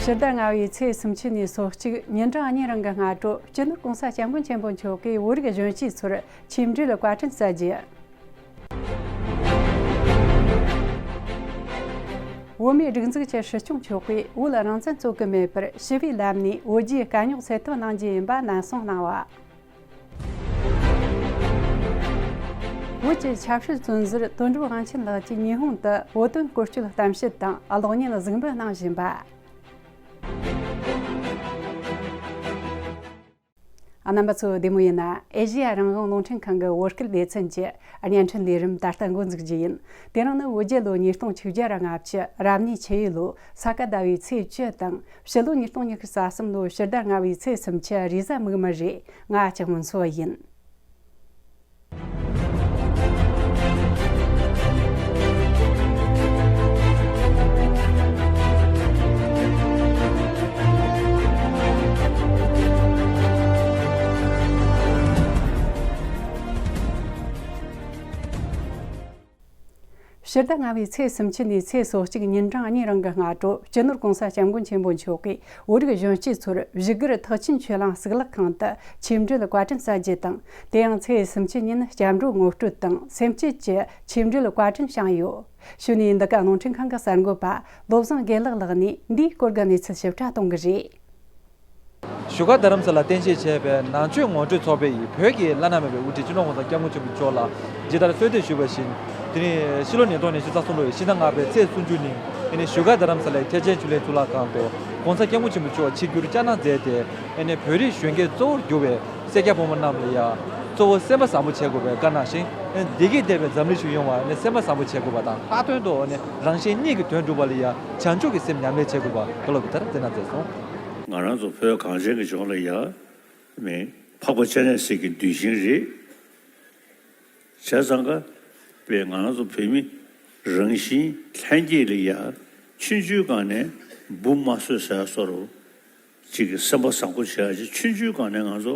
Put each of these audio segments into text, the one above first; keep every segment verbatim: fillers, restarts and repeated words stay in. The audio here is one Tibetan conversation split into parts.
ཕྱི་ཟླ་ལྔ་པའི་ཚེས་སུམ་ཅུ་ནས་སོ་གཅིག་ཉིན་གྲངས་གཉིས་རིང་གི་སྔ་དྲོ་སྤྱི་ནོར་༸གོང་ས་༸སྐྱབས་མགོན་ཆེན་པོ་མཆོག་གིས་བོད་རིགས་གཞོན་སྐྱེས་ཚོར་ཆིག་སྒྲིལ་བཀའ་དྲིན་སྩལ་རྒྱུ། བོད་མིའི་སྒྲིག་འཛུགས་ཀྱི་སྲིད་སྐྱོང་མཆོག་གིས་བོད་རང་བཙན་རྩོད་གི་མེད་པར་ཞི་བའི་ལམ་ནས་བོད་རྒྱའི་དཀའ་རྙོག་སེལ་ཐབས་གནང་རྒྱུ་ཡིན་པ་ནན་གསུངས་གནང་བ། བོད་ཀྱི་ཆབ་སྲིད་བཙོན་ཟུར་དོན་གྲུབ་དབང་ཆེན་ལགས་ཀྱིས་ཉི་ཧོང་དུ་བོད་དོན་སྐོར་སྐྱོད་གཏམ་བཤད་དང་གློག་བརྙན་གཟིགས་འབུལ་གནང་བཞིན་པ། རྣམ་པ་ཚོ་བདེ་མོ་ཡིན་ན། ཨེ་ཤེ་ཡ་རང་དབང་རླུང་འཕྲིན་ཁང་གི་བོད་སྐད་སྡེ་ཚན་གྱི་བརྙན་འཕྲིན་ལས་རིམ་ད་ལྟ་འགོ་འཛུགས་རྒྱུ་ཡིན། དེ་རིང་ནི་བོད་རྒྱལ་ལོ་ཉིས་སྟོང་ཆིག་བརྒྱ་ར་ལྔ་བཅུ་རབ་གནས་ཆུ་ཡོས་ལོ་ས་ག་ཟླ་བའི་ཚེས་བཅུ་དང་། ཕྱི་ལོ་ཉིས་སྟོང་ཉི་ཤུ་རྩ་གསུམ་ལོའི་ཕྱི་ཟླ་ལྔ་བའི་ཚེས་སུམ་ཅུ་རེས་གཟའ་མིག་དམར་རེད། ང་ལྕགས་མོ་མཚོ་ཡིན། ཕྱི་ཟླ་ལྔ་པའི་ཚེས་སུམ་ཅུ་ནས་ཚེས་སོ་གཅིག་ཉིན་གྲངས་གཉིས་རིང་གི་སྔ་དྲོ་སྤྱི་ནོར་༸གོང་ས་༸སྐྱབས་མགོན་ཆེན་པོ་མཆོག་གིས་བོད་རིགས་གཞོན་སྐྱེས་ཚོར་བཞུགས་སྒར་ཐེག་ཆེན་ཆོས་གླིང་གཙུག་ལག་ཁང་དུ་ཆིག་སྒྲིལ་བཀའ་དྲིན་སྩལ་རྒྱུ་དང་། དེ་ཡང་ཚེས་སུམ་ཅུ་ཉིན་སྐྱབས་འགྲོ་ངོ་སྤྲོད་དང་སེམས་བསྐྱེད་ཀྱི་ཆིག་སྒྲིལ་བཀའ་དྲིན་བསྐྱངས་ཡོད། གཞུག་ནས་འདི་ག་རླུང་འཕྲིན་ཁང་གི་གསར་འགོད་པ་བློ་བཟང་དགེ་ལེགས་ལགས་ནས་འདིའི་སྐོར་གྱི་གནས་ཚུལ་ཞིབ་ཕྲ་གཏོང་གི་རེད། བཞུགས་སྒར་རྡ་རམ་ས་ལར་རྟེན་གཞི་བྱས་པའི་ནང་ཆོས་ངོ་སྤྲོད་ཚོགས་པའི་བོད་ཀྱི་བླ་ན་མེད་པའི་དབུ་ཁྲིད་སྤྱི་ནོར་༸གོང་ས་༸སྐྱབས་མགོན་ཆེན་པོ་མཆོག་ལ་ཇི་ལྟར་གསོལ་འདེབས་ཞུས་པ་བཞིན། དེ་ནི་ཕྱི་ལོ་ཉིས་སྟོང་ཉི་ཤུ་རྩ་གསུམ་ལོའི་ཕྱི་ཟླ་ལྔ་པའི་ཚེས་སུམ་ཅུ་ཉིན་དེ་ནི་བཞུགས་སྒར་རྡ་རམ་ས་ལའི་ཐེག་ཆེན་ཆོས་གླིང་གཙུག་ལག་ཁང་དུ་༸གོང་ས་༸སྐྱབས་མགོན་ཆེན་པོ་མཆོག་ཆིབས་བསྒྱུར་བསྐྱངས་གནང་མཛད་དེ། དེ་ནི་བོད་རིགས་གཞོན་སྐྱེས་གཙོ་བོར་གྱུར་བའི་སེར་སྐྱ་ཕོ་མོ་རྣམས་ལ་ཡང་གཙོ་བོ་སེམས་པ་བཟང་པོ་བྱེད་དགོས་པའི་བཀའ་གནང་ཞིང་། བདེ་སྐྱིད་ལྡན་པའི་འཛམ་གླིང་ཞིག་ཡོང་བར་ནི་སེམས་པ་བཟང་པོ་བྱེད་དགོས་པ་དང་། ལྷག་དོན་དུ་ནི་རང་གཞན་གཉིས་ཀྱི་དོན་སྒྲུབ་པ་ལ་ཡང་བྱང་ཆུབ་ཀྱི་སེམས་ཉམས་ལེན་བྱེད་དགོས་པ་བཀའ་སློབ་ཀྱི་ལྟར་མཛད་གནང་མཛད་སོང་། ང་རང་ཚོ་བོད་གངས་ཅན་གྱི་ལྗོངས་ལ་ཡ་མི་འཕགས་པ་སྤྱན་རས་གཟིགས་ཀྱི་གདུལ་ཞིང་རེད། བྱས་ཙང་ཀ་པའི་ང་རང་ཚོ་བོད་མི་རང་བཞིན་ལྷན་སྐྱེས་ལ་ཡ་ཆུང་ཆུང་སྒང་ནས་འབུ་མ་གསོད་ཟེར་བཟོ་འདྲ་ཅིག་གི་སེམས་པ་བཟང་པོ་བྱེད་ཡ་ཅིག་ཆུང་ཆུང་སྒང་ནས་ང་ཚོ་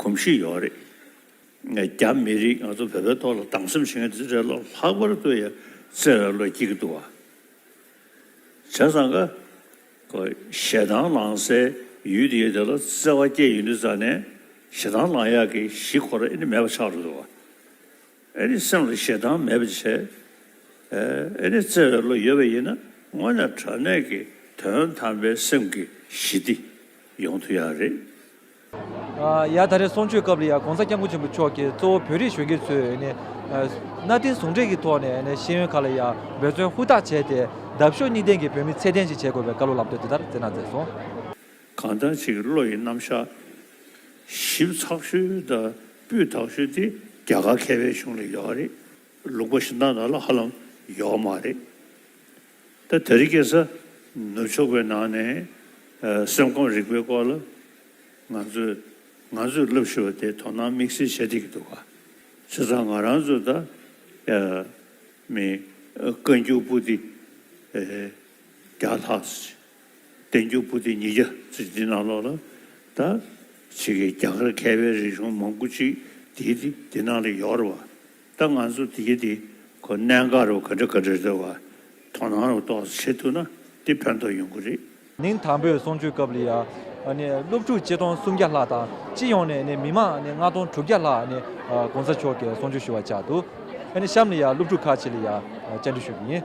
གོམས་གཤིས་ཡོད་རེད། རྒྱ་མི་རིགས་ང་ཚོ་བོད་པའི་ཐོག་ལ་སྡང་སེམས་བྱེད་མཁན་དེ་ཚོ་རེད་ལ། ལྷག་པར་དུ་ཡ་བརྩེ་བའི་བློ་སྐྱེ་གི་འདུག་བ། བྱས་ཙང་ཀ་ཁོ་ཞེ་སྡང་ལངས་སའི་ཡུལ་དེ་ཡོད་དེ་ལ་བརྩེ་བ་སྐྱེས་ཡོང་དུས་ཙང་ནས་ཞེ་སྡང་ལངས་ཡག་གི་གཞི་ཁོ་རང་ཨེ་ནི་མེད་པ་ཆགས་འགྲོ་འདུག་བ། ཨེ་ནི་སེམས་ལ་ཞེ་སྡང་མེད་པ་བྱས། ཨེ་ནི་བརྩེ་བའི་བློ་ཡོད་པ་ཡིན་ན་དངོས་གནས་དྲང་གནས་ཀྱི་དོན་དམ་པའི་སེམས་ཀྱི་ཞི་བདེ་ཡོང་ཐུབ་ཡག་རེད། ཡ་ད་རེས་གསུང་ཆོས་སྐབས་ལ་ཡང་༸གོང་ས་༸སྐྱབས་མགོན་ཆེན་པོ་མཆོག་གིས་གཙོ་བོ་བོད་རིགས་གཞོན་སྐྱེས་ཚོས་ནི་གནའ་དེང་ཟུང་འབྲེལ་གྱི་ཐོག་ནས་ནི་ཤེས་ཡོན་ཁག་ལ་ཡང་འབད་བརྩོན་ཧུར་ཐག་བྱས་ཏེ་འདབ་གཤོག་གཉིས་ལྡན་གྱི་བོད་མི་ཚད་ལྡན་ཞིག་བྱེད་དགོས་པའི་བཀའ་སློབ་ལམ་སྟོན་དེ་ལྟར་སྩལ་གནང་མཛད་སོང་། གང་ལྟར་ཅིག་བློ་ཡི་རྣམ་གཞག་ཞིབ་ཚགས་ཤོས་དང་སྤུས་དག་ཤོས་དེ་རྒྱ་གར་མཁས་པའི་གཞུང་ལ་ཡོད་རེད། ལུང་པ་གཞན་དག་ནང་ལ་ཧ་ལམ་ཡོད་མ་རེད། ད་དེ་རིང་ཁ་སང་ནུབ་ཕྱོགས་པའི་ནང་ནས་སེམས་ཁམས་རིག་པའི་སྐོར་ལ་ང་ཚོས་ང་ཚོས་བསླབ་ཤེས་པ་དེ་དོ་སྣང་དམིགས་བསལ་བྱེད་བསྡད་ཀྱི་འདུག་ག་བྱས་ཙང་ང་རང་ཚོས་ད་མི་བཀའ་འགྱུར་པོ་ཏི་བརྒྱ་ལྷག་བསྟན་འགྱུར་པོ་ཏི་ཉིས་བརྒྱ་ཙམ་འདི་ནང་ལོགས་ལ་ད་ཅིག་གི་རྒྱ་གར་མཁས་པའི་རིག་གཞུང་མང་པོ་ཅིག་འདི་འདི་འདི་ནང་ལ་ཡོད་རེད་བ། ད་ང་ཚོ་དེ་གི་དེ་ཁོ་གནད་འགག་རུ་ག་འདྲ་ག་འདྲ་རེད་བ། དོ་སྣང་རུ་ཏོག་ཙམ་བྱེད་ཐུབ་ན་དེ་ཕན་ཐོགས་ཡོང་གི་རེད། ཉིན་དང་པོའི་གསུང་ཆོས་སྐབས་ལ་ཡང་ནི་སློབ་ཕྲུག་ཆིག་སྟོང་སུམ་བརྒྱ་ལྷག་དང་སྤྱི་ཡོངས་ནས་ནི་མི་མང་ནི་ལྔ་སྟོང་དྲུག་བརྒྱ་ལྷག་ནི་༸གོང་ས་མཆོག་གིས་གསུང་ཆོས་ཞུ་བར་བཅར་འདུག་ཨ་ནི་གཤམ་ལ་ཡང་སློབ་ཕྲུག་ཁག་ཅིག་ལ་ཡང་བཅར་འདྲི་ཞུ་གི་ཡིན།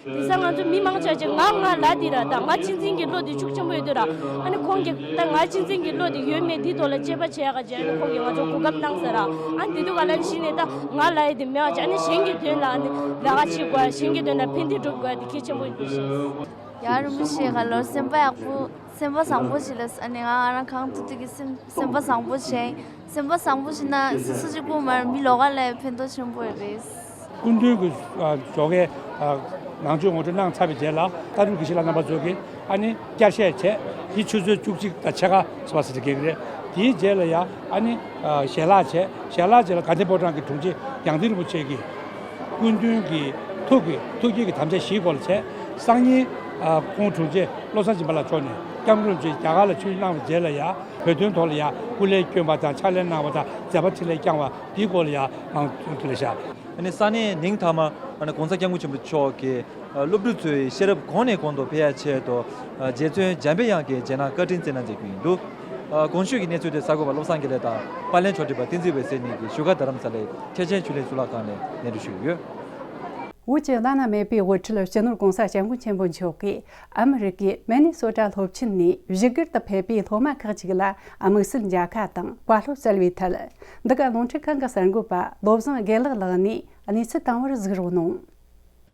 དེང་སང་ང་ཚོ་མི་མང་ཆ་ཅིག་ང་ང་ལ་འདི་ར་ད་ང་གཅེས་འཛིན་གྱི་བློ་འདི་ཤུགས་ཆེན་པོ་ཡོད་དུས་ར། ཨ་ནི་ཁོང་གིས་ད་ང་གཅེས་འཛིན་གྱི་བློ་འདི་ཡོད་མེད་འདི་ཐོག་ལ་དཔྱད་པ་བྱེད་ཡག་ག་ཅེས་ཨ་ནི་ཁོང་གིས་ང་ཚོ་གོ་སྐབས་གནང་ཟེར་ར། ཨ་ནི་འདི་དུས་ག་ལ་ནི་གཞི་ནས་ད་ང་ལ་ཡི་འདི་མེད་བ་ཅིག་ཨ་ནི་གཞན་གྱི་དོན་ལ་ཨ་ནི་ལས་ཀ་བྱེད་དགོས་ཡ། གཞན་གྱི་དོན་ལ་ཕན་བདེ་སྒྲུབ་དགོས་ཡ་འདི་གལ་ཆེན་པོ་ཡིན་པའི་ཕྱིར། ཡ་རིན་པོ་ཆེ་ག་ལོར་སེམས་པ་ཡག་པོ་སེམས་པ་བཟང་པོ་ཞིག་ལ་ཨ་ནི་ང་ང་རང་གང་ཐུབ་ཐུབ་ཀྱི་སེམས་སེམས་པ་བཟང་པོ་བྱས། སེམས་པ་བཟང་པོ་ཞིག་ན་སོ་སོ་གཅིག་པུ་མར་མི་ལོགས་ཀ་ལ་ཕན་ཐོགས་ཆེན་པོ་རེད། སྐུ་མདུན་གྱི་ཨ་ཇོ་ཁའི་ཨ་ནང་ཆོས་ངོ་སྤྲོད་གནང་ཚར་བའི་རྗེས་ལ་ལྟ་གྲུབ་དགེ་བཤེས་ལགས་རྣམ་པ་ཚོ་གིས་ཨ་ནི་བསྐྱར་བཤད་བྱས། དེ་ཆུ་ཚོད་བཅུ་གཅིག་དང་ཕྱེད་ཀ་ཙམ་ཞིག་རེད། དེའི་རྗེས་ལ་ཡང་ཨ་ནི་ཨ་ཞལ་ལག་བྱས། ཞལ་ལག་རྗེས་ལ་དགའ་ལྡན་ཕོ་བྲང་གི་དྲུང་ཆེ་ཡང་སྟེང་རིན་པོ་ཆེ་གིས་སྐུ་མདུན་གྱི་ཐུགས་ཀྱི་ཐུགས་བསྐྱེད་ཀྱི་དམ་བཅའ་བཞིའི་སྐོར་ལ་བྱས། སང་ཉིན་ཨ་ཁོང་དྲུང་ཆེ་བློ་བཟང་སྦྱིན་པ་ལགས་མཆོག་ནས་༸སྐྱབས་མགོན་རིན་པོ་ཆེ་རྒྱ་གར་ལ་ཆིབས་བསྒྱུར་གནང་བའི་རྗེས་ལ་ཡང་བོད་དོན་ཐོག་ལ་ཡང་སྐུ་ལས་བསྐྱོན་པ་དང་ཕྱག་ལས་གནང་བ་དང་མཛད་པ་འཕྲིན་ལས་བསྐྱངས་པ་འདིའི་སྐོར་ལ་ཡང་ཨང་དུ་ལ་བཞག་ཨ་ནི་ས་གནས་ནིང་མཐའ་མ་ཨ་ནི་༸གོང་ས་༸སྐྱབས་མགོན་ཆེན་པོ་མཆོག་གིས་ཨ་སློབ་ཕྲུག་ཚོའི་ཤེས་རབ་གོང་ནས་གོང་དུ་འཕེལ་ཡ་ཆེད་དུ་ཨ་རྗེ་བཙུན་འཇམ་པའི་དབྱངས་ཀྱི་རྗེས་གནང་བཀའ་དྲིན་སྩལ་གནང་མཛད་རྒྱུ་ཡིན་འདུག་ཨ་གོང་ཞུས་ཀྱི་གནས་ཚུལ་དེ་གསར་འགོད་པ་བློ་བཟང་དགེ་ལེགས་དང་པར་ལེན་ཕྱོགས་སྒྲིག་པ་བསྟན་འཛིན་འོད་ཟེར་གཉིས་ཀྱིས་བཞུགས་སྒར་རྡ་རམ་ས་ལའི་ཐེག་ཆེན་ཆོས་གླིང་གཙུག་ལག་ཁང་ནས་སྙན་སྒྲོན་ཞུས་ཡོད། བོད་ཀྱི་བླ་ན་མེད་པའི་དབུ་ཁྲིད་སྤྱི་ནོར་༸གོང་ས་༸སྐྱབས་མགོན་ཆེན་པོ་མཆོག་གིས་ཨ་མི་རི་ཀའི་མི་ནི་སོ་ཊ་སློབ་ཆེན་ནས་བཞུགས་སྒར་དུ་ཕེབས་པའི་སློབ་མ་ཁག་ཅིག་ལ་དམིགས་བསལ་མཇལ་ཁ་དང་བཀའ་སློབ་སྩལ་བའི་ཐད། འདི་ག་རླུང་འཕྲིན་ཁང་གི་གསར་འགོད་པ་བློ་བཟང་དགེ་ལེགས་ལགས་ནས་གནས་ཚུལ་བཏང་བར་གཟིགས་རོགས་གནང་།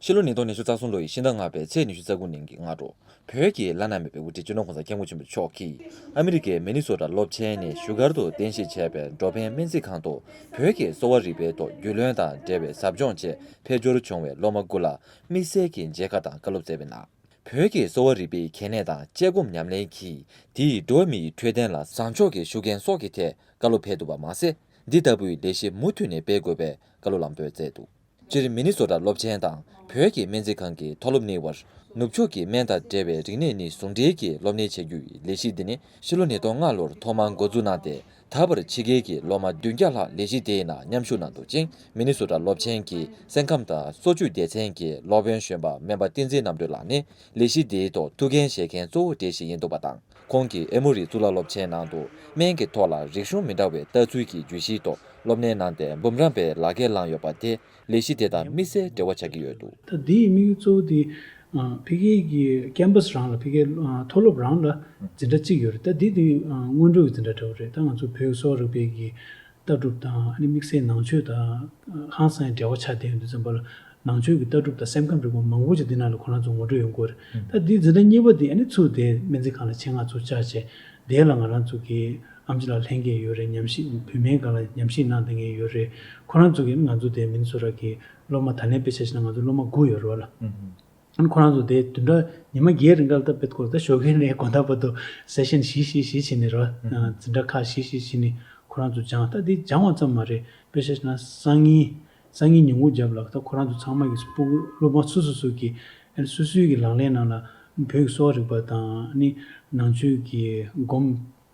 ཕྱི་ལོ་ཉིས་སྟོང་ཉི་ཤུ་རྩ་གསུམ་ལོ་ཡི་ཕྱི་ཟླ་ལྔ་པའི་ཚེས་ཉི་ཤུ་རྩ་དགུ་ཉིན་གྱི་སྔ་དྲོ། བོད་ཀྱི་བླ་ན་མེད་པའི་དབུ་ཁྲིད་སྤྱི་ནོར་༸གོང་ས་༸སྐྱབས་མགོན་ཆེན་པོ་མཆོག་གིས་ཨ་མི་རི་ཀའི་མི་ནི་སོ་ཊ་སློབ་ཆེན་ནས་བཞུགས་སྒར་དུ་རྟེན་གཞི་བྱས་པའི་འགྲོ་ཕན་སྨན་རྩིས་ཁང་དུ་བོད་ཀྱི་གསོ་བ་རིག་པའི་ཐོག་རྒྱུས་ལོན་དང་འབྲེལ་བའི་ཟབ་སྦྱོང་ཆེད་ཕེབས་འབྱོར་བྱུང་བའི་སློབ་མ་དགུ་ལ་དམིགས་བསལ་གྱི་མཇལ་ཁ་དང་བཀའ་སློབ་སྩལ་བའི་ནང་། བོད་ཀྱི་གསོ་བ་རིག་པའི་གལ་གནད་དང་དཔྱད་སྒོམ་ཉམས་ལེན་གྱིས་དེའི་འགྲོ་བ་མིའི་འཕྲོད་བསྟེན་ལ་བཟང་ཕྱོགས་ཀྱི་ཤུགས་རྐྱེན་སོགས་ཀྱི་ཐད་བཀའ་སློབ་ཕེབས་ཐུབ་པ་མ་ཟད། འདི་ལྟ་བུའི་ལས་གཞི་མུ་མཐུད་ནས་སྤེལ་དགོས་པའི་བཀའ་སློབ་ལམ་སྟོན་སྩལ་འདུག་སྤྱིར་མི་ནི་སོ་ཊ་སློབ་ཆེན་དང་བོད་ཀྱི་སྨན་རྩིས་ཁང་གི་མཐོ་སློབ་གཉིས་བར་ནུབ་ཕྱོགས་ཀྱི་སྨན་དང་འབྲེལ་བའི་རིག་གནས་གཉིས་ཟུང་འབྲེལ་གྱིས་སློབ་གཉེར་བྱ་རྒྱུའི་ལས་གཞི་འདི་ནི་ཕྱི་ལོ་ཉིས་སྟོང་ལྔ་ལོར་ཐོག་མར་འགོ་འཛུགས་གནང་སྟེ། ད་བར་ཕྱི་རྒྱལ་གྱི་སློབ་མ་བདུན་བརྒྱ་ལྷག་ལས་གཞི་དེའི་ནང་མཉམ་ཞུགས་གནང་འདུག་ཅིང་། མི་ནི་སོ་ཊ་སློབ་ཆེན་གྱི་སེམས་ཁམས་དང་གསོ་བཅོས་སྡེ་ཚན་གྱི་སློབ་དཔོན་གཞོན་པ་སྨན་པ་བསྟན་འཛིན་རྣམ་གྲོལ་ལགས་ནི་ལས་གཞི་དེའི་ཐོག་ཐུགས་འགན་བཞེས་མཁན་གཙོ་བོ་གྲས་ཤིག་ཡིན་འདུག་པ་དང་། ཁོང་གིས་ཨེ་མོ་རི་གཙུག་ལག་སློབ་ཆེན་ནང་དུ་སྨན་གྱི་ཐོག་ལ་རིག་གཞུང་མི་འདྲ་བའི་ལྟ་ཚུལ་གྱི་བརྗོད་གཞིའི་ཐོག་སློབ་གཉེར་གནང་སྟེ་འབུམ་རམས་པའི་ལག་ཁྱེར་བླངས་ཡོད་པ་དེ་ལས་གཞི་དེ་དང་དམིགས་བསལ་འབྲེལ་བ་ཆགས་ཀྱི་ཡོད་འདུག་ད་འདིའི་དམིགས་ཡུལ་གཙོ་བོ་དེ་ཨ་ཕ་གིའི་གི་ཀེམ་པ་སི་རང་ལ་ཕ་གིའི་ཨ་མཐོ་སློབ་རང་ལ་འཛིན་གྲྭ་གཅིག་ཡོད་རེད། ད་འདི་དེ་ཨ་སྔོན་འགྲོའི་འཛིན་གྲྭ་འདྲ་བོ་རེད། ད་ང་ཚོ་བོད་གསོ་བ་རིག་པའི་གི་ལྟ་གྲུབ་དང་ཨ་ནི་དམིགས་བསལ་ནང་ཆོས་དང་ཧང་སང་འབྲེལ་བ་ཆགས་བསྡད་ཡོད་དུས་ཙམ་པ་ལ་ནང་ཆོས་ཀྱི་ལྟ་གྲུབ་དང་སེམས་ཁམས་རིག་པ་མང་པོ་ཅིག་འདི་ནང་ལ་ཁོ་རང་ཚོ་ངོ་སྤྲོད་ཡོང་གི་ཡོད་རེད། ད་འདི་འཛིན་གྲྭ་གཉིས་པ་འདི་ཨ་ནི་ཚུར་དེ་སྨན་རྩིས་ཁང་ལ་ཆེད་མངགས་ཚུར་བཅར་བྱས་དེ་ལ་ང་རང་ཚོ་གི་ཨེམ་ཆི་ལགས་ལྷན་རྒྱས་ཡོད་རེད། ཉམས་ཞིབ་བོད་སྨན་སྒང་ལ་ཉམས་ཞིབ་གནང་བསྡད་མཁན་ཡོད་རེད། ཁོ་རང་ཚོ་གིས་ང་ཚོ་དེ་མི་ནི་སོ་ཊ་གི་སློབ་མ་ད་ལན་དཔེ་ཆ་བཞག་ན་ང་ཚོ་སློབ་མ་དགུ་ཡོད་རེད་བ་ལ། ཨ་ནི་ཁོ་རང་ཚོ་དེ་བདུན་ཕྲག་ཉི་མ་བརྒྱད་རིང་ག་ལ་ད་དཔེ་སྐོར་ད་ཞོགས་ཀའི་ནས་དགོང་དག་བར་དུ་སེ་ཤན་བཞི་བཞི་བཞི་བྱས་ནས་རོ། ཨ་འཛིན་གྲྭ་ཁག་བཞི་བཞི་བྱས་ནས་ཁོ་རང་ཚོ་སྦྱངས། ད་འདི་སྦྱང་བ་ཙམ་མ་རེད། དཔེ་ཆ་བཞག་ན་སང་ཉིན་སང་ཉིན་ཉིན་གུང་རྒྱབ་ལ་ད་ཁོ་རང་ཚོ་ཚང་མ་གི་སྤུ་གུ་སློབ་མ་སོ་སོ་སོ་གི་ཨ་ནི་སོ་སོའི་གི་ལག་ལེན་ནང་ལ་བོད་ཀྱི་གསོ་བ་རིག་པ་དང་ཨ་ནི་ནང་ཆོས་ཀྱི་སྒོམ།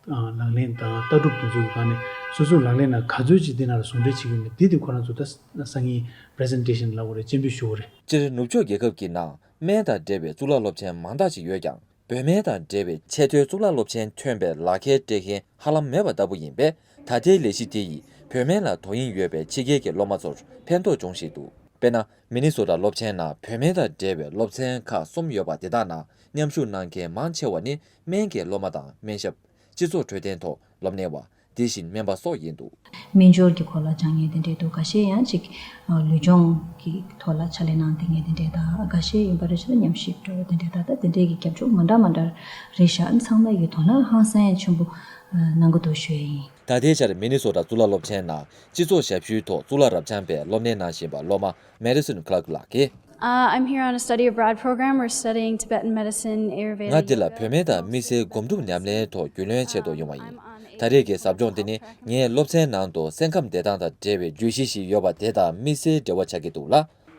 ཨ་ལག་ལེན་དང་ལྟ་གྲུབ་དེ་ཚོའི་སྒང་ནས་སོ་སོའི་ལག་ལེན་ལ་ག་ཚོད་ཅིག་འདི་ནང་ལ་ཟུང་འབྲེལ་བྱེད་ཀྱི་ཡོད་མེད་འདི་དེ་ཁོ་རང་ཚོ་ད་སང་ཉིན་པི་རི་ཟེན་ཊེ་ཤན་ལབ་དགོས་རེད། སྤྱན་འབུལ་ཞུ་དགོས་རེད། སྤྱིར་ནུབ་ཕྱོགས་རྒྱལ་ཁབ་ཀྱི་ནང་སྨན་དང་འབྲེལ་བའི་གཙུག་ལག་སློབ་ཆེན་མང་དག་ཅིག་ཡོད་ཀྱང་། བོད་སྨན་དང་འབྲེལ་བའི་ཆེས་མཐོའི་གཙུག་ལག་སློབ་ཆེན་ཐོན་པའི་ལག་ཁྱེར་སྤྲད་མཁན་ཧ་ལམ་མེད་པ་ལྟ་བུ་ཡིན་པས། ད་ལྟའི་ལས་གཞི་དེ་ཡིས་བོད་སྨན་ལ་དོ་དབྱིངས་ཡོད་པའི་ཕྱི་རྒྱལ་གྱི་སློབ་མ་ཚོར་ཕན་ཐོགས་འབྱུང་བཞིན་འདུག་དཔེར་ན། མི་ནི་སོ་ཊ་སློབ་ཆེན་ནང་བོད་སྨན་དང་འབྲེལ་བའི་སློབ་ཚན་ཁག་གསུམ་ཡོད་པ་དེ་དག་ནང་མཉམ་ཞུགས་གནང་མཁན་མང་ཆེ་བ་ནི་སྨན་གྱི་སློབ་མ་དང་སྨན་ཞབས། སྤྱི་ཚོགས་འཕྲོད་བསྟེན་ཐོག་སློབ་གཉེར་བ། དེ་བཞིན་སྨན་པ་སོགས་ཡིན་འདུག་སྨན་སྦྱོར་གྱི་སྐོར་ལ་སྦྱང་མཁན་དེ་འདྲས་འདུག་ཁ་ཤས་ཡང་ཅིག་ལུས་སྦྱོང་གི་ཐོག་ལ་ཕྱག་ལས་གནང་བསྡད་མཁན་དེ་འདྲས་དང་། ཁ་ཤས་ཡིན་པ་རེད་ཤག་ཉམས་ཞིབ་འགྲོ་བ་དེ་འདྲས་དང་། ད་དེ་འདྲས་ཀྱི་རྒྱབ་ལྗོངས་མ་འདྲ་མ་འདྲ་རེད་ཤག་ཨ་ནི་ཚང་མ་གི་དོ་སྣང་ཧང་སང་ཡང་ཆེན་པོ་གནང་གི་འདུག་ཞུ་ཡ་ཡིན། ད་ལྟའི་ཆར་མི་ནི་སོ་ཊ་གཙུག་ལག་སློབ་ཆེན་ནང་སྤྱི་ཚོགས་ཞབས་ཞུའི་ཐོག་གཙུག་ལག་རབ་འབྱམས་པའི་སློབ་གཉེར་གནང་བཞིན་པ་སློབ་མ་Madison Clark ལགས་ཀྱིས། Uh, I'm here on a study abroad program. We're studying Tibetan medicine, Ayurveda, ང་འདི་ལ་yoga, བོད་སྨན་དང་དམིགས་བསལ་སྒོམ་སྒྲུབ་ཉམས་ལེན་ཐོག་རྒྱུས་ལོན་ཆེད་དུ་ཡོང་བ་ཡིན། ད་རེས་ཀྱི་ཟབ་སྦྱོང་འདི་ནི་ངའི་སློབ་ཚན་ནང་དུ་སེམས་ཁམས་བདེ་ཐང་དང་འབྲེལ་བའི་བརྗོད་གཞི་ཞིག་ཡོད་པ་དེ་དང་དམིགས་བསལ་འབྲེལ་བ་ཆགས་ཀྱི་འདུག་ལ།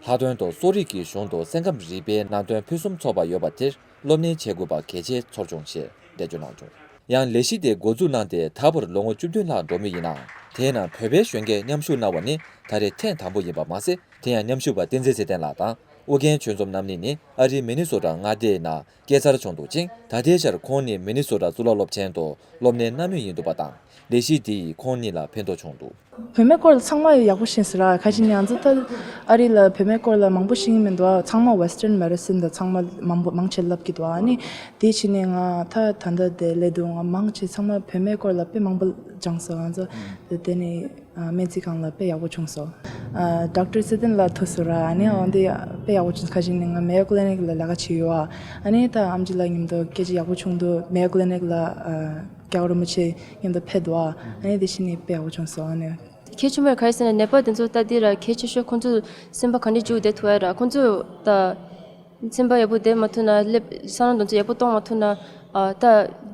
ལྷག་དོན་དུ་གསོ་རིག་གི་གཞུང་དུ་སེམས་ཁམས་རིག་པའི་ནང་དོན་ཕུན་སུམ་ཚོགས་པ་ཡོད་པ་དེར་སློབ་གཉེར་བྱེད་དགོས་པ་གལ་ཆེ་ཚོར་བྱུང་ཞེས་འགྲེལ་བརྗོད་གནང་བྱུང་། ཡང་ལས་གཞི་དེ་འགོ་འཛུགས་གནང་སྟེ་ད་བར་ལོ་ངོ་བཅུ་བདུན་ལྷག་འགྲོ་མུས་ཡིན་ནའང་། དེའི་ནང་བོད་པའི་གཞོན་སྐྱེས་མཉམ་ཞུགས་གནང་བ་ནི་ད་རེས་ཐེངས་དང་པོ་ཡིན་པ་མ་ཟད། དེ་ཡང་མཉམ་ཞུགས་པ་བསྟན་འཛིན་ཚེ་བརྟན་ལགས་དང་ཨོ་རྒྱན་ཆོས་འཛོམས་རྣམ་གཉིས་ནི་ཨ་རིའི་མི་ནི་སོ་ཊ་མངའ་སྡེའི་ནང་སྐྱེས་འཚར་བྱུང་འདུག་ཅིང་། ད་ལྟའི་ཆར་ཁོང་ནི་མི་ནི་སོ་ཊ་གཙུག་ལག་སློབ་ཆེན་དུ་སློབ་གཉེར་གནང་མུས་ཡིན་འདུག་པ་དང་། ལས་གཞི་འདི་ཡིས་ཁོང་གཉིས་ལ་ཕན་ཐོགས་བྱུང་འདུག་བུད་མེད་སྐོར་ལ་ཚང་མ་ཡག་པོ་ཤེས་ཟེར་ར། ཁ་ཅིག་ང་ཚོ་ད་ཨ་རི་ལ་བུད་མེད་སྐོར་ལ་མང་པོ་ཤེས་ཀྱི་མི་འདུག་ཨ། ཚང་མ་Western medicine དང་ཚང་མ་མང་པོ་མང་ཆེ་ལབ་ཀྱི་འདུག་ཨ་ནི་དེ་ཕྱིན་ནས་ང་ད་ད་ལྟ་དེ་སླེབས་དུས་ང་མང་ཆེ་ཚང་མ་བུད་མེད་སྐོར་ལ་དཔེ་མང་པོ་སྦྱངས་སོང་། ང་ཚོ་དེ་ནས་སྨན་རྩིས་ཁང་ལ་དཔེ་ཡག་པོ་བྱུང་སོང་། ཌོག་ཊར་ཚེ་བརྟན་ལགས་ཐུག་སོང་ར། ཨ་ནི་འོན་ཏེ་དཔེ་ཡག་པོ་བྱུང་། ཁ་ཅིག་ནས་ང་Mayo Clinic ལ་ལས་ཀ་བྱེད་ཡོད་ཨ། ཨ་ནི་ད་ཨེམ་ཆི་ལགས་མཉམ་དུ་སྐད་ཆ་ཡག་པོ་བྱུང་འདུག Mayo Clinic ལ་རྒྱལ་བ་རིན་པོ་ཆེ་མཉམ་དུ་ཕེབས་འདུག་ཨ། ཨ་ནི་དེ་ཕྱིན་ནས་དཔེ་ཡག་པོ་བྱུང་སོང་ཨ་ནི། གལ་ཆེན་པོ་རེད། ག་རེ་ཟེར་ན་ནད་པ་དེ་ཚོ་ལྟ་དུས་ར་གལ་ཆེ་ཤོས་ཁོང་ཚོ་སེམས་པ་ག་འདྲ་བཅུག་བསྡད་ཐུབ་ཡ་ར། ཁོང་ཚོ་ད་སེམས་པ་ཡག་པོ་བསྡད་མ་ཐུབ་ན་སླེབས་བསམ་བློ་དེ་ཚོ་ཡག་པོ་གཏོང་མ་ཐུབ་ན། ཨ་ད་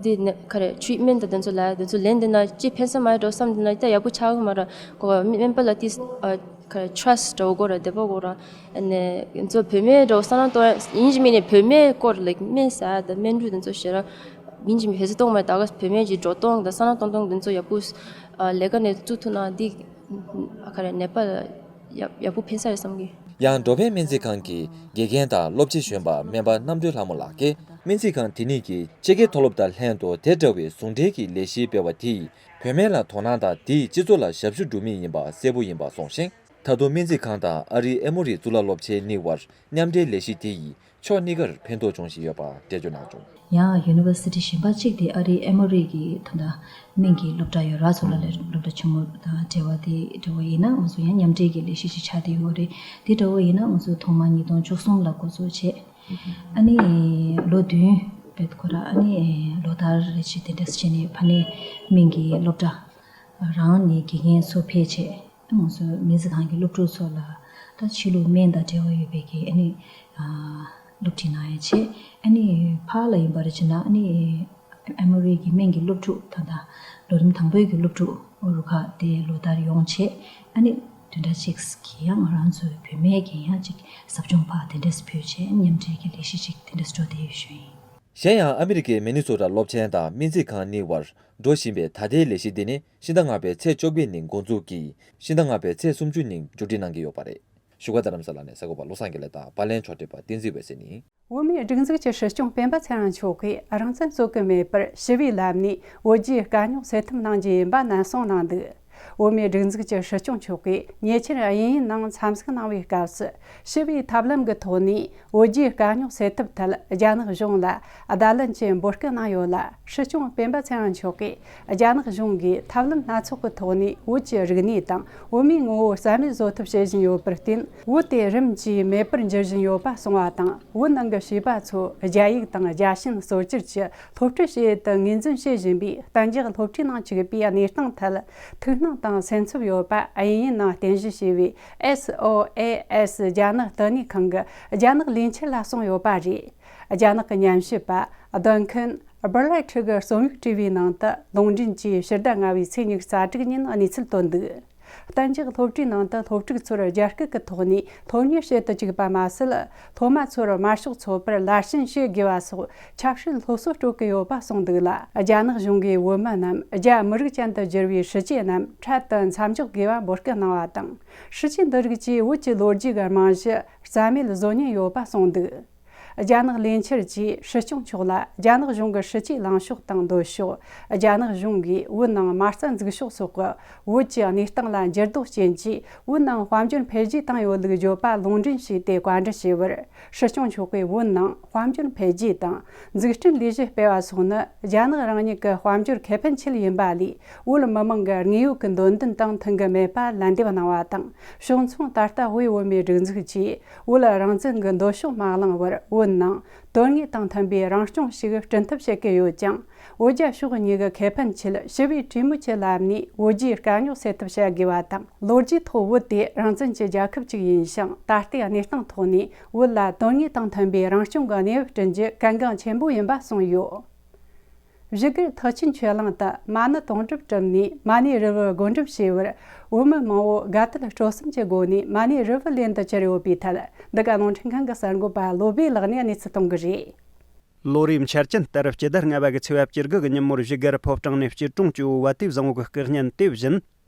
འདི་ནད་ག་རེ་ཊི་རིཊ་མེན་ཊི་དང་དེ་ཚོ་ལ་དེ་ཚོ་ལན་འདི་ན་ཅི་ཕན་ས་མ་རེད་འགྲོ་བསམ་འདི་ན་ད་ཡག་པོ་ཆགས་ཀྱི་མ་ར། གོ་བ་སྨན་པ་ལ་ཏིས་ཨ་ག་རེ་ཊྲ་སི་ཊི་འདྲ་བོ་དགོས་ར། དད་པ་དགོས་ར། ཨ་ནི་ང་ཚོ་བུད་མེད་འདྲ་བོ་བསམ་བློ་གཏོང་ཡ་ཡིན་གཅིག་མིན་གཅིག་བུད་མེད་སྐོར་ལ་སྨན་ཟ་ཡ་དང་སྨན་འབྲུ་དེ་ཚོ་ཞེ་དྲག་ཡིན་གཅིག་མིན་གཅིག་ཧེ་ཙི་གཏོང་མ་རེད། ད་ག་བུད་མེད་ཀྱི་འགྲོ་སྟངས་དང་བསམ་བློ་གཏོང་སྟངས་དེ་ཚོ་ཡག་པོ་ཨ་ལས་ཀ་ནས་བཙུགས་ཐུབ་ན་འདི་ཨ་ག་རེ་ནད་པ་ལ་ ཡག་ཡག་པོ་ཕན་ས་རེད་བསམ་གི། ཡང་འགྲོ་ཕན་སྨན་རྩིས་ཁང་གི་དགེ་རྒན་དང་སློབ་སྤྱི་གཞོན་པ་སྨན་པ་རྣམ་གྲོལ་ལྷ་མོ་ལགས་ཀྱིས། སྨན་རྩིས་ཁང་དེ་ཉིད་ཀྱིས་ཕྱི་རྒྱལ་མཐོ་སློབ་དང་ལྷན་དུ་དེ་འདྲ་བའི་ཟུང་འབྲེལ་གྱི་ལས་གཞི་སྤེལ་བ་དེས་བུད་མེད་ལ་དོ་སྣང་དང་དེས་སྤྱི་ཚོགས་ལ་ཞབས་ཞུ་སྒྲུབ་མུས་ཡིན་པ་གསལ་པོ་ཡིན་པ་གསུངས་ཤིང་། ད་དུང་སྨན་རྩིས་ཁང་དང་ཨ་རིའི་ཨེ་མོ་རི་གཙུག་ལག་སློབ་ཆེན་གཉིས་དབར་མཉམ་འབྲེལ་ལས་གཞི་དེ་ཡིས་ཕྱོགས་གཉིས་ཀར་ཕན་ཐོགས་འབྱུང་བཞིན་ཡོད་པ་འགྲེལ་བརྗོད་གནང་བྱུང་། ཡང་ཡུ་ནི་ཝར་སི་ཊི་གཞན་པ་གཅིག་དེ་ཨ་རིའི་ཨེ་མོ་རི་གི་ད་ལྟ་སྨན་གྱི་སློབ་གྲྭ་ཡོད་ར། གཙུག་ལག་སློབ་གྲྭ་ཆེན་མོ་དང་འབྲེལ་བ་དེ་འབྲེལ་བ་ཡིན་ན། ང་ཚོ་ཡང་མཉམ་འབྲེལ་གྱི་ལས་གཞི་ཞིག་ཆགས་བསྡད་ཡོད་རེད། དེ་འདྲ་བོ་ཡིན་ན་ང་ཚོ་ཐོག་མ་ཉིས་སྟོང་བཅུ་གསུམ་ལ་འགོ་འཛུགས་བྱས། ཨ་ནི་ལོ་བདུན་བེད་ཁོ་ར། ཨ་ནི་ལོ་ལྟར་རེ་བཞིན་དེ་འདྲས་བྱས་ནས་ཕ་ནས་སྨན་གྱི་སློབ་གྲྭ་རང་ནས་དགེ་རྒན་ཚོ་ཕེབས་བྱས། ང་ཚོ་སྨན་རྩིས་ཁང་གི་སློབ་ཕྲུག་ཚོ་ལ་ད་ཕྱི་ལུགས་སྨན་དང་འབྲེལ་བ་ཡོད་པའི་གི་ཨ་ནི་སློབ་ཁྲིད་གནང་ཡ་བྱས། ཨ་ནི་ཕར་ལ་ཡིན་པ་རེད་བྱས་ན་ཨ་ནི་ཨེ་མོ་རི་གི་སྨན་གྱི་སློབ་ཕྲུག་ད་ལྟ་ལོ་རིམ་དང་པོའི་གི་སློབ་ཕྲུག་རུ་ཁག་དེ་ལོ་ལྟར་ཡོང་བྱས། ཨ་ནི་བདུན་ཕྲག་གཅིག་གི་ཡང་ང་རང་ཚོའི་བུད་མེད་ཀྱི་ཡང་ཅིག་ཟབ་སྦྱོང་པ་དེ་འདྲས་ཕུལ་བྱས་མཉམ་འབྲེལ་གྱི་ལས་གཞི་ཅིག་དེ་འདྲས་འགྲོ་བསྡད་ཡོད་ཞུ་ཡིན། གཞན་ཡང་ཨ་མི་རི་ཀའི་མི་ནི་སོ་ཊ་སློབ་ཆེན་དང་སྨན་རྩིས་ཁང་གཉིས་དབར་འགྲོ་བཞིན་པའི་ད་ལྟའི་ལས་གཞི་འདི་ནི་ཕྱི་ཟླ་ལྔ་པའི་ཚེས་བཅོ་བརྒྱད་ཉིན་འགོ་འཛུགས་ཀྱིས་ཕྱི་ཟླ་ལྔ་པའི་ཚེས་སུམ་ཅུ་ཉིན་མཇུག་སྒྲིལ་གནང་གི་ཡོད་པ་རེད། བཞུགས་སྒར་རྡ་རམ་ས་ལ་ནས་གསར་འགོད་པ་བློ་བཟང་དགེ་ལེགས་དང་པར་ལེན་ཕྱོགས་སྒྲིག་པ་བསྟན་འཛིན་འོད་ཟེར་ཡིན། བོད་མིའི་སྒྲིག་འཛུགས་ཀྱི་སྲིད་སྐྱོང་སྤེན་པ་ཚེ་རིང་མཆོག་གིས་རང་བཙན་རྩོད་ཀྱི་མེད་པར་ཞི་བའི་ལམ་ནས་བོད་རྒྱའི་དཀའ་རྙོག་སེལ་ཐབས་གནང་རྒྱུ་ཡིན་པ་ནན་གསུངས་གནང་འདུག། བོད་མིའི་སྒྲིག་འཛུགས་ཀྱི་སྲིད་སྐྱོང་མཆོག་གིས་ཉེ་ཆར་དབྱིན་ཡུལ་ནང་འཚམས་གཟིགས་གནང་བའི་སྐབས་སུ། ཞི་བའི་ཐབས་ལམ་གྱི་ཐོག་ནས་བོད་རྒྱའི་དཀའ་རྙོག་སེལ་ཐབས་ཐད་རྒྱ་ནག་གཞུང་ལ་བརྡ་ལན་གྱི་འབོད་སྐུལ་གནང་ཡོད་ལ། སྲིད་སྐྱོང་སྤེན་པ་ཚེ་རིང་མཆོག་གིས་རྒྱ་ནག་གཞུང་གིས་ཐབས་ལམ་སྣ་ཚོགས་ཀྱི་ཐོག་ནས་བོད་ཀྱི་རིག་གནས་དང་བོད་མིའི་ངོ་བོ་རྩ་མེད་བཟོ་ཐབས་བྱེད་བཞིན་ཡོད་པར་བརྟེན། བོད་དེ་རིམ་གྱིས་མེད་པར་འགྱུར་བཞིན་ཡོད་པ་གསུངས་པ་དང་། བོད་ནང་གི་བྱིས་པ་ཚོ་རྒྱ་ཡིག་དང་རྒྱ་ཞེན་སོར་བཅུད་ཀྱི་སློབ་ཁྲིད་བྱེད་ཡུལ་དུ་ངོས་འཛིན་བྱེད་བཞིན་པའི་གཏན་འཇགས་སློབ་ཁྲིད་ནང་བཅུག་པའི་གནས་སྟངས་ཐད་ཐུགས་སྣང་དང་སེམས་འཚབ་ཡོད་པ་དབྱིན་ཡུལ་ནང་རྟེན་གཞི་བྱས་པའི་S O A S རྒྱ་ནག་ལྟེ་གནས་ཁང་གི་རྒྱ་ནག་ལས་འཆར་ལ་གསུངས་ཡོད་པ་རེད། རྒྱ་ནག་གི་ཉམས་ཞིབ་པ་ལྡོན་ཁན་སྦར་ལའི་ཁྲི་གི་རྩོམ་ཡིག་བྲིས་པའི་ནང་དུ་ལུང་འདྲེན་གྱིས་ཕྱི་ཟླ་ལྔ་པའི་ཚེས་ཉི་ཤུ་རྩ་དྲུག་ཉིན་གནས་ཚུལ་བཏོན་འདུག། གཏན་འཇགས་སློབ་གྲྭའི་ནང་དུ་སློབ་ཕྲུག་ཚོར་རྒྱ་སྐད་ཀྱི་ཐོག་ནས་སློབ་གཉེར་བྱེད་དུ་བཅུག་པ་མ་ཟད། སློབ་མ་ཚོར་དམར་ཤོག་ཚོགས་པར་ལར་ཞེན་བྱེད་དགོས་པ་སོགས་ཆབ་སྲིད་སློབ་གསོ་སྤྲོད་ཀྱི་ཡོད་པ་གསུངས་འདུག་ལ། རྒྱ་ནག་གཞུང་གིས་བོད་མི་རྣམས་རྒྱ་མི་རིགས་ཅན་དུ་བསྒྱུར་བའི་སྲིད་ཇུས་རྣམས་འཕྲལ་དུ་མཚམས་འཇོག་དགོས་པ་འབོད་སྐུལ་གནང་བ་དང་། སྲིད་ཇུས་འདི་རིགས་ཀྱིས་བོད་ཀྱི་ལོ་རྒྱུས་ཀྱི་རྨང་གཞི་རྩ་མེད་བཟོ་ཉེན་ཡོད་པ་གསུངས་འདུག། རྒྱ་ནག་ལས་འཆར་གྱིས་སྲིད་སྐྱོང་མཆོག་ལ་རྒྱ་ནག་གཞུང་གི་སྲིད་ཇུས་ལངས་ཕྱོགས་དང་འདོད་ཕྱོགས། རྒྱ་ནག་གཞུང་གིས་བོད་ནང་མ་རྩ་འཛུགས་ཕྱོགས་སོགས་ཀྱི་བོད་ཀྱི་གནས་སྟངས་ལ་འགྱུར་ལྡོག་རྐྱེན་གྱིས་བོད་ནང་དཔལ་འབྱོར་འཕེལ་རྒྱས་བཏང་ཡོད་ལུགས་བརྗོད་པ་ལུང་འདྲེན་བྱས་ཏེ་བཀའ་འདྲི་བྱས་པར། སྲིད་སྐྱོང་མཆོག་གིས་བོད་ནང་དཔལ་འབྱོར་འཕེལ་རྒྱས་དང་འཛུགས་སྐྲུན་ལས་གཞི་སྤེལ་བ་སོགས་ནི་རྒྱ་ནག་རང་ཉིད་ཀྱི་དཔལ་འབྱོར་ཁེ་ཕན་ཆེད་ཡིན་པ་ལས། བོད་མི་མང་གི་དངོས་ཡོད་ཀྱི་འདོད་འདུན་དང་མཐུན་གྱི་མེད་པ་ལན་འདེབས་གནང་བ་དང་། ཕྱོགས་མཚུངས་ད་ལྟ་དབུས་བོད་མིའི་སྒྲིག་འཛུགས་ཀྱིས་བོད་རང་བཙན་གྱི་འདོད་ཕྱོགས་མ་བླངས་བར། བོད་ནང་དོན་དངོས་དང་མཐུན་པའི་རང་སྐྱོང་ཞིག་བསྐྲུན་ཐབས་བྱེད་ཀྱི་ཡོད་ཀྱང་། བོད་རྒྱ་ཕྱོགས་གཉིས་ཀྱི་ཁེ་ཕན་ཆེད་ཞི་བའི་གྲོས་མོལ་གྱི་ལམ་ནས་བོད་རྒྱའི་དཀའ་རྙོག་སེལ་ཐབས་བྱ་དགོས་པ་དང་། ལོ་རྒྱུས་ཐོག་བོད་དེ་རང་བཙན་གྱི་རྒྱལ་ཁབ་ཅིག་ཡིན་ཞིང་། ད་ལྟའི་གནས་སྟངས་ཐོག་ནས་བོད་ལ་དོན་དངོས་དང་མཐུན་པའི་རང་སྐྱོང་གི་གནས་བབ་བསྐྲུན་རྒྱུ་གལ་འགངས་ཆེན་པོ་ཡིན་པ་གསུངས་ཡོད། བཞུགས་སྒར་ཐེག་ཆེན་ཆོས་གླིང་དུ་མ་ཎི་དུང་སྒྲུབ་གྲུབ་ནས་མ་ཎི་རི་བོ་བགོ་འགྲེམས་བྱས་པར། བོད་མི་མང་བོ་དགའ་དད་སྤྲོ་གསུམ་གྱི་སྒོ་ནས་མ་ཎི་རི་བོ་ལེན་དུ་གྱུར་ཡོད་པའི་ཐད། འདི་ག་རླུང་འཕྲིན་ཁང་གི་གསར་འགོད་པ་བློ་བྷེ་ལགས་ནས་གནས་ཚུལ་གཏོང་གི་རེད། ལོ་རེའི་འཆར་ཅན་ལྟར་སྤྱི་ཟླ་ལྔ་པ་གི་ཚེས་པ་བཅུ་དགུ་གི་ཉིན་མོར་བཞུགས་སྒར་ཕོ་བྲང་ནས་སྐྱིད་གྲོང་ཇོ་བོ་བ་དེ་བཟང་བོ་གི་སྐུ་བརྙན་དེ་བཞིན།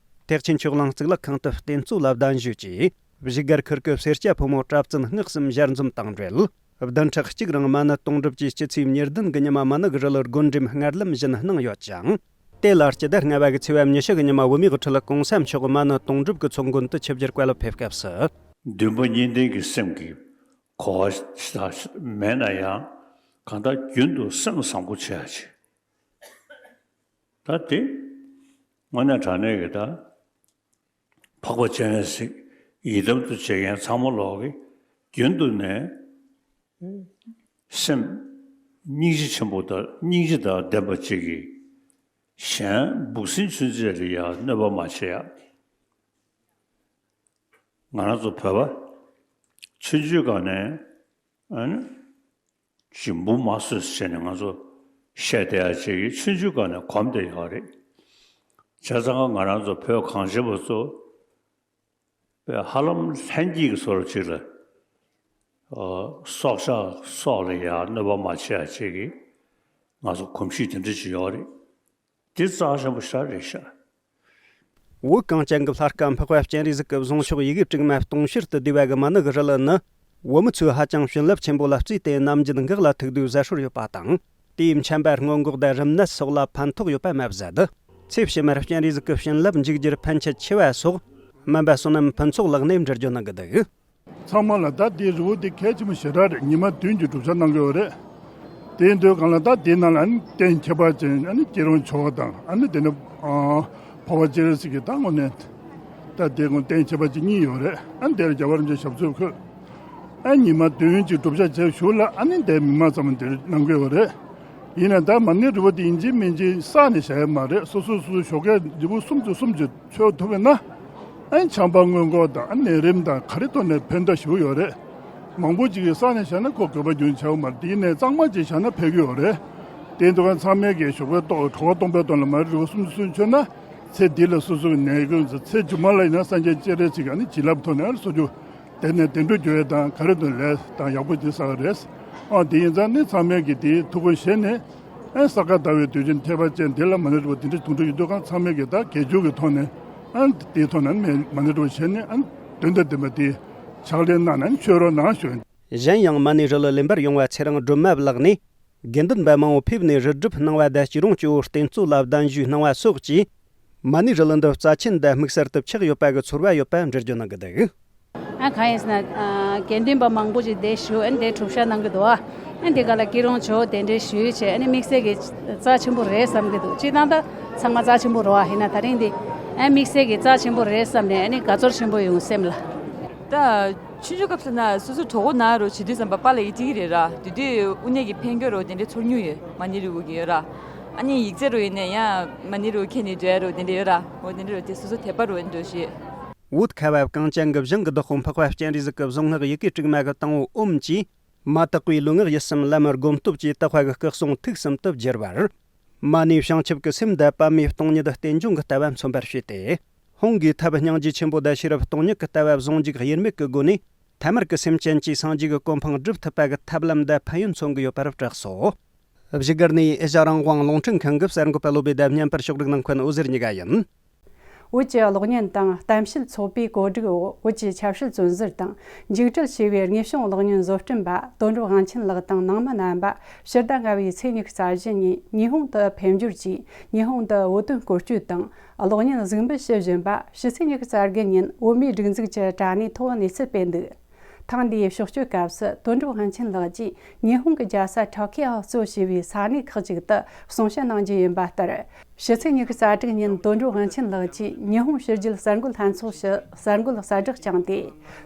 ཐེག་ཆེན་ཆོས་གླིང་གཙུག་ལག་ཁང་དུ་རྟེན་གཙོ་ལ་གདན་ཞུས་ཀྱིས། བཞུགས་སྒར་ཁུལ་གྱི་སེར་སྐྱ་ཕོ་མོ་གྲྭ་བཙུན་སྔགས་གསུམ་ཞལ་འཛོམས་དང་འབྲེལ། བདུན་ཕྲག་གཅིག་རིང་མ་ཎི་དུང་སྒྲུབ་ཀྱི་སྤྱི་ཚེས་ཉེར་བདུན་གྱི་ཉི་མ་མི་ནུ་གི་རི་ལ་སྒོ་འགྲེམས་སྔར་ལམ་བཞིན་གནང་ཡོད་ཅིང་། དེ་ལ་སྤྱི་ཟླ་ལྔ་པ་གི་ཚེས་པ་ཉི་ཤུ་གི་ཉི་མ་བོད་མིའི་དབུ་ཁྲིད་གོང་ས་མཆོག་མ་ཎི་དུང་སྒྲུབ་ཀྱི་ཚོགས་མགོན་དུ་ཆིབས་བསྒྱུར་བཀའ་སློབ་ཕེབས་སྐབས་སུ། འདུན་པ་གཉིས་ལྡན་གྱི་སེམས་ཀྱི་གོ་བ་ཞིག་མེད་ན་ཡང་། གང་ལྟར་རྒྱུན་དུ་སེམས་བཟང་པོ་བྱེད་ཡ་ཆེ། ད་དེ་དངོས་གནས་དྲང་གནས་ཀྱི་ད། འཕགས་པ་སྤྱན་རས་གཟིགས་ཡི་དམ་དུ་བྱེད་མཁན་ཚང་མ་ལོག་གིས་རྒྱུན་དུ་ནས་སེམས་སྙིང་རྗེ་ཆེན་པོ་དང་སྙིང་རྗེ་དང་ལྡན་པ་ཅིག་གིས་གཞན་འབུ་སྲིན་ཆུན་ཚད་ལ་ཡང་གནོད་པ་མ་བྱེད་ཡ། ང་རང་ཚོ་བོད་པ་ཆུང་ཆུང་སྒང་ནས་ཨ་ནི། ཅིག་འབུ་མ་གསོད་ཟེར་ནས་ང་ཚོ་བཤད་བསྡད་ཡ་ཅིག་གིས་ཆུང་ཆུང་སྒང་ནས་གོམས་བསྡད་ཡོད་རེད། བྱས་ཙང་ང་རང་ཚོ་བོད་གངས་ཅན་པ་ཚོ་དཔེ་ཧ་ལམ་ལྷན་སྐྱེས་ཀྱི་བཟོ་འདྲ་ཅིག་ལ། ཨ། སྲོག་ཆགས་སྲོག་ལ་ཡང་གནོད་པ་མ་བྱེད་ཡ་ཅིག་གིས་ང་ཚོ་གོམས་གཤིས་དེ་འདྲ་ཅིག་ཡོད་རེད། འདི་རྩ་ཆེན་པོ་ཞེ་དྲག་རེད་ཤག། བོད་གངས་ཅན་གྱི་ལྷ་སྐལ་འཕགས་པ་སྤྱན་རས་གཟིགས་ཀྱི་གཟུངས་ཤོག་ཡི་གེ་དྲུག་མ་དུང་ཕྱུར་དུ་བསྡུས་པ་གི་མ་ཎི་གི་རིལ་ནི། བོད་མི་ཚོས་ཧ་ཅང་བྱིན་རླབས་ཆེན་པོ་ལ་བརྩིས་ཏེ་ནམ་རྒྱུན་འགག་ལ་ཐུག་དུས་བཟའ་སྲོལ་ཡོད་པ་དང་། དེའི་མཆན་པ་སྔོན་འགོག་དང་རིམས་ནད་སོགས་ལ་ཕན་ཐོགས་ཡོད་པ་མ་ཟད། ཚེ་ཕྱི་མར་སྤྱན་རས་གཟིགས་ཀྱི་བྱིན་རླབས་འཇུག་རྒྱུར་ཕན་ཆད་ཆེ་བ་སོགས་སྨན་པ་བསོད་ནམས་ཕུན་ཚོགས་ལགས་ནས་འགྲེལ་བརྗོད་གནང་གི་འདུག། ཚང་མ་ལ་ད་དེའི་རི་བོ་དེ་གལ་ཆེན་པོ་ཞེ་དྲག་རེད། ཉི་མ་བདུན་གྱི་སྒྲུབ་བྱ་གནང་གི་ཡོད་རེད། དེ་ཡིན་དུས་གང་ལ་ད་དེའི་ནང་ལ་ཨ་ནི་རྟེན་ཁྱད་པར་ཅན་ཨ་ནི་སྐྱིད་རོང་ཇོ་བོ་དང་ཨ་ནི་དེ་ནི་ཨ་འཕགས་པ་སྤྱན་རས་གཟིགས་ཀྱི་ད་དངོས་གནས་ད་དེ་དགོན་རྟེན་ཁྱད་པར་ཅན་གཉིས་ཡོད་རེད། ཨ་ནི་དེར་རྒྱལ་བ་རིན་པོ་ཆེ་ཞབས་སོར་འཁོད། ཨ་ཉི་མ་བདུན་གྱི་སྒྲུབ་བྱ་བྱས་གཞུག་ལ་ཨ་ནི་དེ་མི་མང་ཚང་མ་འདིར་གནང་གི་ཡོད་རེད། ཡིན་ན་ད་མ་ཎི་རི་བོ་དེ་ཡིན་གཅིག་མིན་གཅིག་བསགས་ནས་བཞག་ཡ་མ་རེད། སོ་སོ་སོ་སོའི་ཞོགས་ཀས་འབྲས་བུ་སུམ་ཅུ་སུམ་ཅུ་འཚོལ་ཐུབ་པ་ན། ཨ་ནི་ཆམ་པ་སྔོན་འགོག་དང་ཨ་ནད་རིམས་དང་ག་རེ་ཐོག་ནས་ཕན་ཐོགས་ཞེ་པོ་ཡོད་རེད། མང་པོ་ཅིག་གིས་བསགས་ནས་བཞག་ན་ཁོ་དགོས་པ་རྒྱུན་ཆགས་ཀྱི་མ་རེད། དེ་ཡིན་ནའི་གཙང་མ་ཅིག་བཞག་ན་ཕན་གྱི་ཡོད་རེད། དེ་འདུག་ག་ཚང་མས་ཀྱི་ཞོགས་པའི་ཐོག་གྲོད་ཁོག་སྟོང་པའི་ཐོག་ལ་མ་ཎི་རི་བོ་སུམ་ཅུ་སུམ་ཅུ་མཆོད་ན། ཚེ་འདི་ལ་སོ་སོའི་ནད་ཀུན་ཚེ་མཇུག་མ་ལ་ཡིན་ན་སངས་རྒྱས་སྤྱན་རས་གཟིགས་ཀྱི་ཨ་ནི་བྱིན་རླབས་ཐོག་ནས་ཨ་ནི་སོ་སོ་དེ་ནས་བདེ་འགྲོ་འགྱུར་ཡས་དང་ག་རེ་དང་ལས་དང་ཡག་པོ་ཅིག་བསགས་རེད། ཨ་དེ་ཡིན་ཙང་ནི་ཚང་མས་ཀྱི་དེའི་ཐུགས་ཁུར་བཞེས་ནས། ཨ་ས་ག་ཟླ་བའི་དུས་ཆེན་ཁྱད་པར་ཅན་འདི་ལ་མ་ཎི་རིལ་བུ་དེ་འདྲ་དུང་འདྲ་ཡོད་དུས་གང་ཚང་མས་ཀྱི་ད་དགེ་སྦྱོར་གྱི་ཐོག་ནས་ཨ་དེའི་ཐོག་ནས་མ་ཎི་རིལ་བུ་བཞེས་ནས་ཨ་དོན་དང་ལྡན་པ་དེ་ཕྱག་ལེན་གནང་ནས་མཆོད་རོགས་གནང་ཞུ། གཞན་ཡང་མ་ཎི་རིལ་ལེན་པར་ཡོང་བ་ཚེ་རིང་སྒྲོལ་མ་ལགས་ནས། དགེ་འདུན་པ་མང་བོ་ཕེབས་ནས་རིལ་སྒྲུབ་གནང་བ་དང་སྐྱིད་རོང་ཇོ་བོའི་རྟེན་གཙོ་ལ་གདན་ཞུས་གནང་བ་སོགས་ཀྱིས། མ་ཎི་རིལ་འདི་རྩ་ཆེན་དང་དམིགས་བསལ་དུ་ཆགས་ཡོད་པ་གི་ཚོར་བ་ཡོད་པ་འགྲེལ་བརྗོད་གནང་གི་འདུག། ཨ་གང་ཡིན་ཟེར་ན། ཨ་དགེ་འདུན་པ་མང་པོ་ཞིག་འདིར་བཞུགས། ཨ་འདིར་སྒྲུབ་ཞག་གནང་གི་འདུག། ཨ་འདི་ག་ལ་སྐྱིད་རོང་ཇོ་བོ་གདན་འདྲེན་ཞུས་བྱས། ཨ་ནི་དམིགས་བསལ་གྱི་རྩ་ཆེན་པོ་རེད་བསམ་གྱི་འདུག། སྤྱིར་བཏང་ད་ཚང་མ་རྩ་ཆེན་པོ་རེད་བ། ཡིན་ན་ད་རིང་འདི་ཨ་དམིགས་བསལ་གྱི་རྩ་ཆེན་པོ་རེད་བསམ་ནས་ཨ་ནི་དགའ་ཚོར་ཆེན་པོ་ཡོང་སེམས་ལ། ད་ཆུང་ཆུང་སྐབས་སུ་ན་སོ་སོ་གྲོད་ཁོག་ན་རོ་བྱེད་དུས་ཙམ་པ་པཱ་ལགས་ཡིད་ཐིག་གི་རེད་ར། དེ་དུས་དབུ་ནད་ཀྱི་ཕན་གྱི་རོ་དེ་འདྲའི་ཚོར་མྱོང་ཡོད། མ་ཎི་རིལ་བུ་གི་ཡོད་ར། ཨ་ནི་ཡིག་ཚད་རོ་ཡིན་ནའི་ཡང་མ་ཎི་རིལ་བུ་ཁྱེར་ནས་འགྲོ་ཡ་རོ་དེ་འདྲ་ཡོད་ར། འོ་དེ་འདྲ་རོ་དེ་སོ་སོ་དད་པ་རོ་ཡིན་འགྲོ་ཞེས། བོད་ཁ་བ་གངས་ཅན་གྱི་ཞིང་གི་བདག་པོ་འཕགས་པ་སྤྱན་རས་གཟིགས་ཀྱི་གཟུངས་སྔགས་ཡི་གེ་དྲུག་མ་གི་དང་པོ་ཨོཾ་གྱིས། མ་དག་པའི་ལུས་ངག་ཡིད་གསུམ་བླ་མར་སྒོམ་སྟོབས་ཀྱིས་དག་པ་གི་སྐུ་གསུང་ཐུགས་གསུམ་དུ་བསྒྱུར་བར། མ་ཎིས་བྱང་ཆུབ་ཀྱི་སེམས་དང་པདྨའི་སྟོང་ཉིད་རྟེན་འབྱུང་གི་ལྟ་བ་མཚོན་པར་བྱས་ཏེ། ཧཱུྃ་གིས་ཐབས་སྙིང་རྗེ་ཆེན་པོ་དང་ཤེས་རབ་སྟོང་ཉིད་ཀྱི་ལྟ་བ་ཟུང་འཇུག་དབྱེར་མེད་ཀྱི་སྒོ་ནས་ཐ་མལ་གྱི་སེམས་ཅན་གྱི་སངས་རྒྱས་ཀྱི་གོ་འཕང་སྒྲུབ་ཐུབ་པ་གི་ཐབས་ལམ་དང་ཕན་ཡོན་མཚོན་གྱི་ཡོད་པར་གྲགས་སོ། བཞུགས་སྒར་ནས་ཨེ་ཤ་རང་དབང་རླུང་འཕྲིན་ཁང་གི་གསར་འགོད་པ་བློ་བྷེ་དང་བརྙན་པར་ཕྱོགས་སྒྲིག་གནང་མཁན་འོད་ཟེར་གཉིས་ཀ་ཡིན། བོད་ཀྱི་གློག་བརྙན་དང་གཏམ་བཤད་ཚོགས་པའི་གོ་སྒྲིག་འོག་བོད་ཀྱི་ཆབ་སྲིད་བཙོན་ཟུར་དང་མཇུག་སྒྲིལ་བྱས་པའི་དངོས་བྱུང་གློག་བརྙན་བཟོ་སྐྲུན་པ་དོན་གྲུབ་དབང་ཆེན་ལགས་དང་ནང་མི་རྣམ་པ་ཕྱི་ཟླ་ལྔ་པའི་ཚེས་ཉི་ཤུ་རྩ་བཞི་ཉིན་ཉི་ཧོང་དུ་ཕེབས་འབྱོར་གྱིས་ཉི་ཧོང་དུ་བོད་དོན་སྐོར་སྐྱོད་དང་གློག་བརྙན་གཟིགས་འབུལ་ཞུ་བཞིན་པ་ཕྱི་ཚེས་ཉི་ཤུ་རྩ་དགུ་ཉིན་བོད་མིའི་སྒྲིག་འཛུགས་ཀྱི་དྲ་གནས་ཐོག་གནས་ཚུལ་སྤེལ་འདུག། ཐེངས་འདིའི་ཕྱོགས་བསྐྱོད་སྐབས་སུ་དོན་གྲུབ་དབང་ཆེན་ལགས་ཀྱིས་ཉི་ཧོང་གི་རྒྱལ་ས་ཊོ་ཁི་ཡོ་གཙོ་བྱས་པའི་ས་གནས་ཁག་ཅིག་ཏུ་གསུང་བཤད་གནང་རྒྱུ་ཡིན་པ་ལྟར། ཕྱི་ཚེས་ཉི་ཤུ་རྩ་དྲུག་ཉིན་དོན་གྲུབ་དབང་ཆེན་ལགས་ཀྱིས་ཉི་ཧོང་ཕྱི་རྒྱལ་གསར་འགོད་ལྷན་ཚོགས་སུ་གསར་འགོད་གསལ་བསྒྲགས་བསྐྱངས་ཏེ།